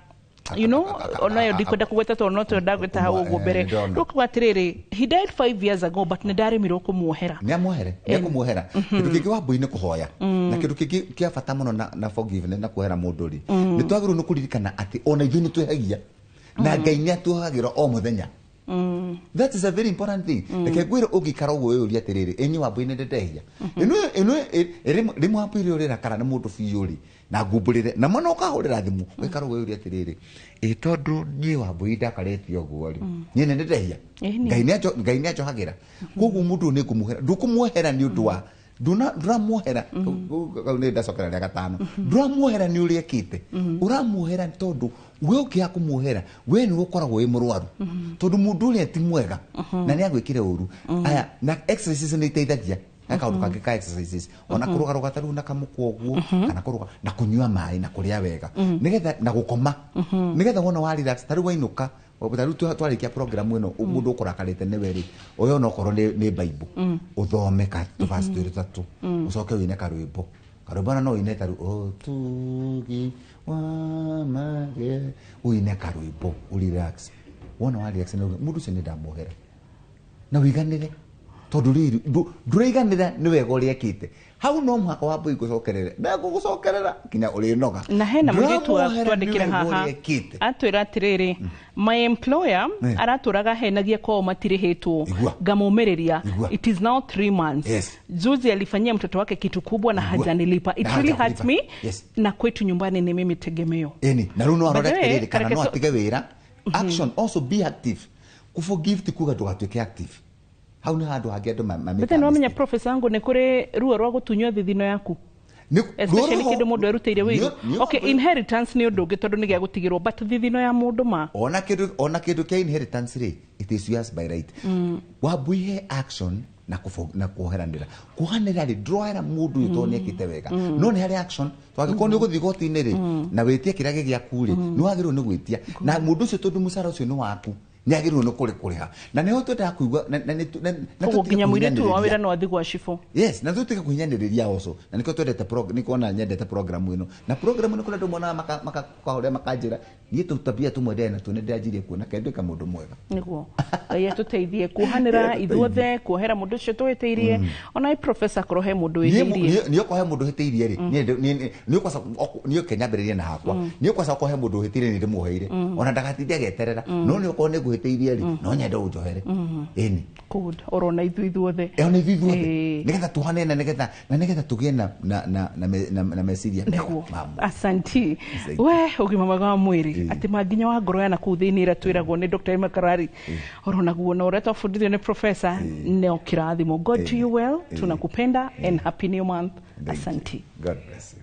Speaker 2: onayo ndikwenda kũgweta tondũ no tondũ ndagweta hau ũguo mbere.
Speaker 3: Eh, ndona.
Speaker 2: Rĩu akauga atĩrĩrĩ, he died 5 years ago, but nĩ ndaremirwo kũmuohera.
Speaker 3: Nĩ amuohere, nĩ ekũmuohera. Kĩndũ kĩngĩ, Wambui, nĩ kũhoya, na kĩndũ kĩngĩ kĩa bata mũno na forgiveness na kuohera mũndũ rĩ, nĩ twagĩrĩirwo nĩ kũririkana atĩ ona ithuĩ nĩ twĩhagia na Ngai nĩ atuohagĩra o mũthenya. That is a very important thing. Reke ngwĩre, ũngĩikara ũguo wĩyũrie atĩrĩrĩ, ĩni Wambui, nĩ ndendehia ĩno ĩno rĩmwe, Wambui, rĩ ũrĩrakara nĩ mũndũ biũ rĩ, na ngumbũrĩre na mwana ũkahũrĩra thimũ, ũgaikara ũguo wĩyũrie atĩrĩrĩ, ĩ tondũ niĩ Wambui ndakarĩte ũguo rĩ, niĩ nĩ ndendehia?
Speaker 2: Ĩni.
Speaker 3: Ngai nĩ anjohagĩra, koguo mũndũ ũyũ nĩ ngũmuohera. Ndũkũmuohera nĩ ũndũ wa ndũramuohera kau nĩ ndacokera rĩa gatano, ndũramuohera nĩ ũrĩa ekĩte, ũramuohera nĩ tondũ we ũkĩaga kũmuohera, we nĩwe ũkoragwo wĩ mũrwaru, tondũ mũndũ ũrĩa ti mwega na nĩ agwĩkire ũru. Aya, na exercises nĩ iteithagia. He kaũndũ kangĩ ka exercises, ona kũrũgarũga ta rĩu na kamũkwa ũguo, kana kũrũga na kũnyua maĩ na kũrĩa wega, nĩgetha na gũkoma, nĩgetha wona wa relax. Ta rĩu wainũka, ta rĩu twarĩkia program ĩno, mũndũ ũkũrakarĩte nĩwe rĩ, ũyũ onokorwo nĩ Bible, ũthome ka tũverse twĩrĩ tũtatũ, ũcoke wĩine karwĩmbo. Karwĩmbo ona no ũine ta rĩu ũtugi wa mage, ũine karwĩmbo, ũrelax. Wona wa relax, nĩ mũndũ ũcio nĩ ndamuohera, na ũiganĩre. Tondũ rĩrĩ ndũraiganĩra nĩ wega ũrĩa ekĩte hau, no mũhaka Wambui ngũcokerere na ngũgũcokerera nginya ũrĩnoga.
Speaker 2: Na hena mũirĩtu
Speaker 3: Ndũramuohera nĩ
Speaker 2: twandĩkĩra
Speaker 3: wega
Speaker 2: haha
Speaker 3: ũrĩa ekĩte.
Speaker 2: Atwĩra atĩrĩrĩ, my employer aratũraga henagia kwao matirĩhĩtwo.
Speaker 3: Igua.
Speaker 2: Ngamũmĩrĩria.
Speaker 3: Igua.
Speaker 2: It is now 3 months. Juzi alifanyia mtoto wake kitu kubwa na
Speaker 3: Igua.
Speaker 2: hajanilipa. It
Speaker 3: Na
Speaker 2: really hurts
Speaker 3: hajakulipa.
Speaker 2: me. Na kwetu nyumbani ni mimi tegemeo.
Speaker 3: Ĩni, na rĩu no arore
Speaker 2: By the way,
Speaker 3: atĩrĩrĩ kana no atige wĩra. Action, also be active. Kũforgive ti kuga ndũgatuĩke active. Hau nĩ handũ hangĩ andũ
Speaker 2: Bethe nĩ wamenya, professor wangu, nĩ kũrĩ ruo rwa gũtunywo thithino yaku, especially
Speaker 3: ruo
Speaker 2: kĩndũ mũndũ erutĩire wĩra. Okay, inheritance nĩ ũndũ ũngĩ tondũ nĩ gĩa gũtigĩrwo, but thithino ya mũndũ ma
Speaker 3: Ona kĩndũ kĩa inheritance rĩ, it is yours by right. Wambui, he action na na kuoheranĩra. Kuohanĩra rĩ, ndũrohera mũndũ ũyũ tondũ nĩ ekĩte wega, no nĩ harĩ action. Twangĩkorwo nĩ ũgũthiĩ igoti-inĩ rĩ na wĩtie kĩrĩa gĩ gĩaku rĩ, nĩ wagĩrĩirwo nĩ gwĩtia na mũndũ ũcio, tondũ mũcara ũcio nĩ waku, nĩ agĩrĩirwo nĩ kũrĩha, na nĩho twendaga kũigua na
Speaker 2: Koguo
Speaker 3: tũtige
Speaker 2: nginya mũirĩtu wa
Speaker 3: kũhinyanĩrĩria.
Speaker 2: wĩra no athiĩ gwa cibũ.
Speaker 3: Yes, na tutige kuhinyanĩrĩria also, na nĩkĩo twendete nĩkĩo ona nyendete program ĩno, na program ĩno kũrĩa andũ monaga makahũrĩa makanjĩra niĩ tũtabia tũmwe ndĩrĩ natuo nĩ ndĩranjirie kuona kenduĩka mũndũ mwega.
Speaker 2: Nĩguo Ngai atũteithie kuohanĩra ithuothe, kuohera mũndũ ũcio tũhĩtĩirie. Ona professor, korwo he mũndũ wĩhĩirie.
Speaker 3: Niĩ okorwo he mũndũ ũhĩtĩirie rĩ, niĩ kwaca niĩ kenyambĩrĩrie na hakwa. Niĩ kwaca okorwo he mũndũ ũhĩtĩirie, nĩ ndĩmuoheire, ona ndagatinde ageterera. No nĩ okorwo nĩ ngũhĩtĩirie rĩ, no nyende ũnjohere. Ĩni.
Speaker 2: Good, orona ithuĩ ithuothe.
Speaker 3: Ona ithuĩ ithuothe, nĩgetha tuhane na nĩgetha tũgĩe na meciria mega
Speaker 2: Nĩguo.
Speaker 3: ma mũndũ.
Speaker 2: Asanti.
Speaker 3: Asante.
Speaker 2: We ũgima mwega wa mwĩrĩ, atĩ manginya wa ngoro yana kũu thĩinĩ ĩrĩa twĩragwo nĩ Dr. Emma Karari oronaguo na ũrĩa twabundithio nĩ professor neo kĩrathimo. God to you well. Tunakupenda and happy new month. Asanti.
Speaker 3: God bless you.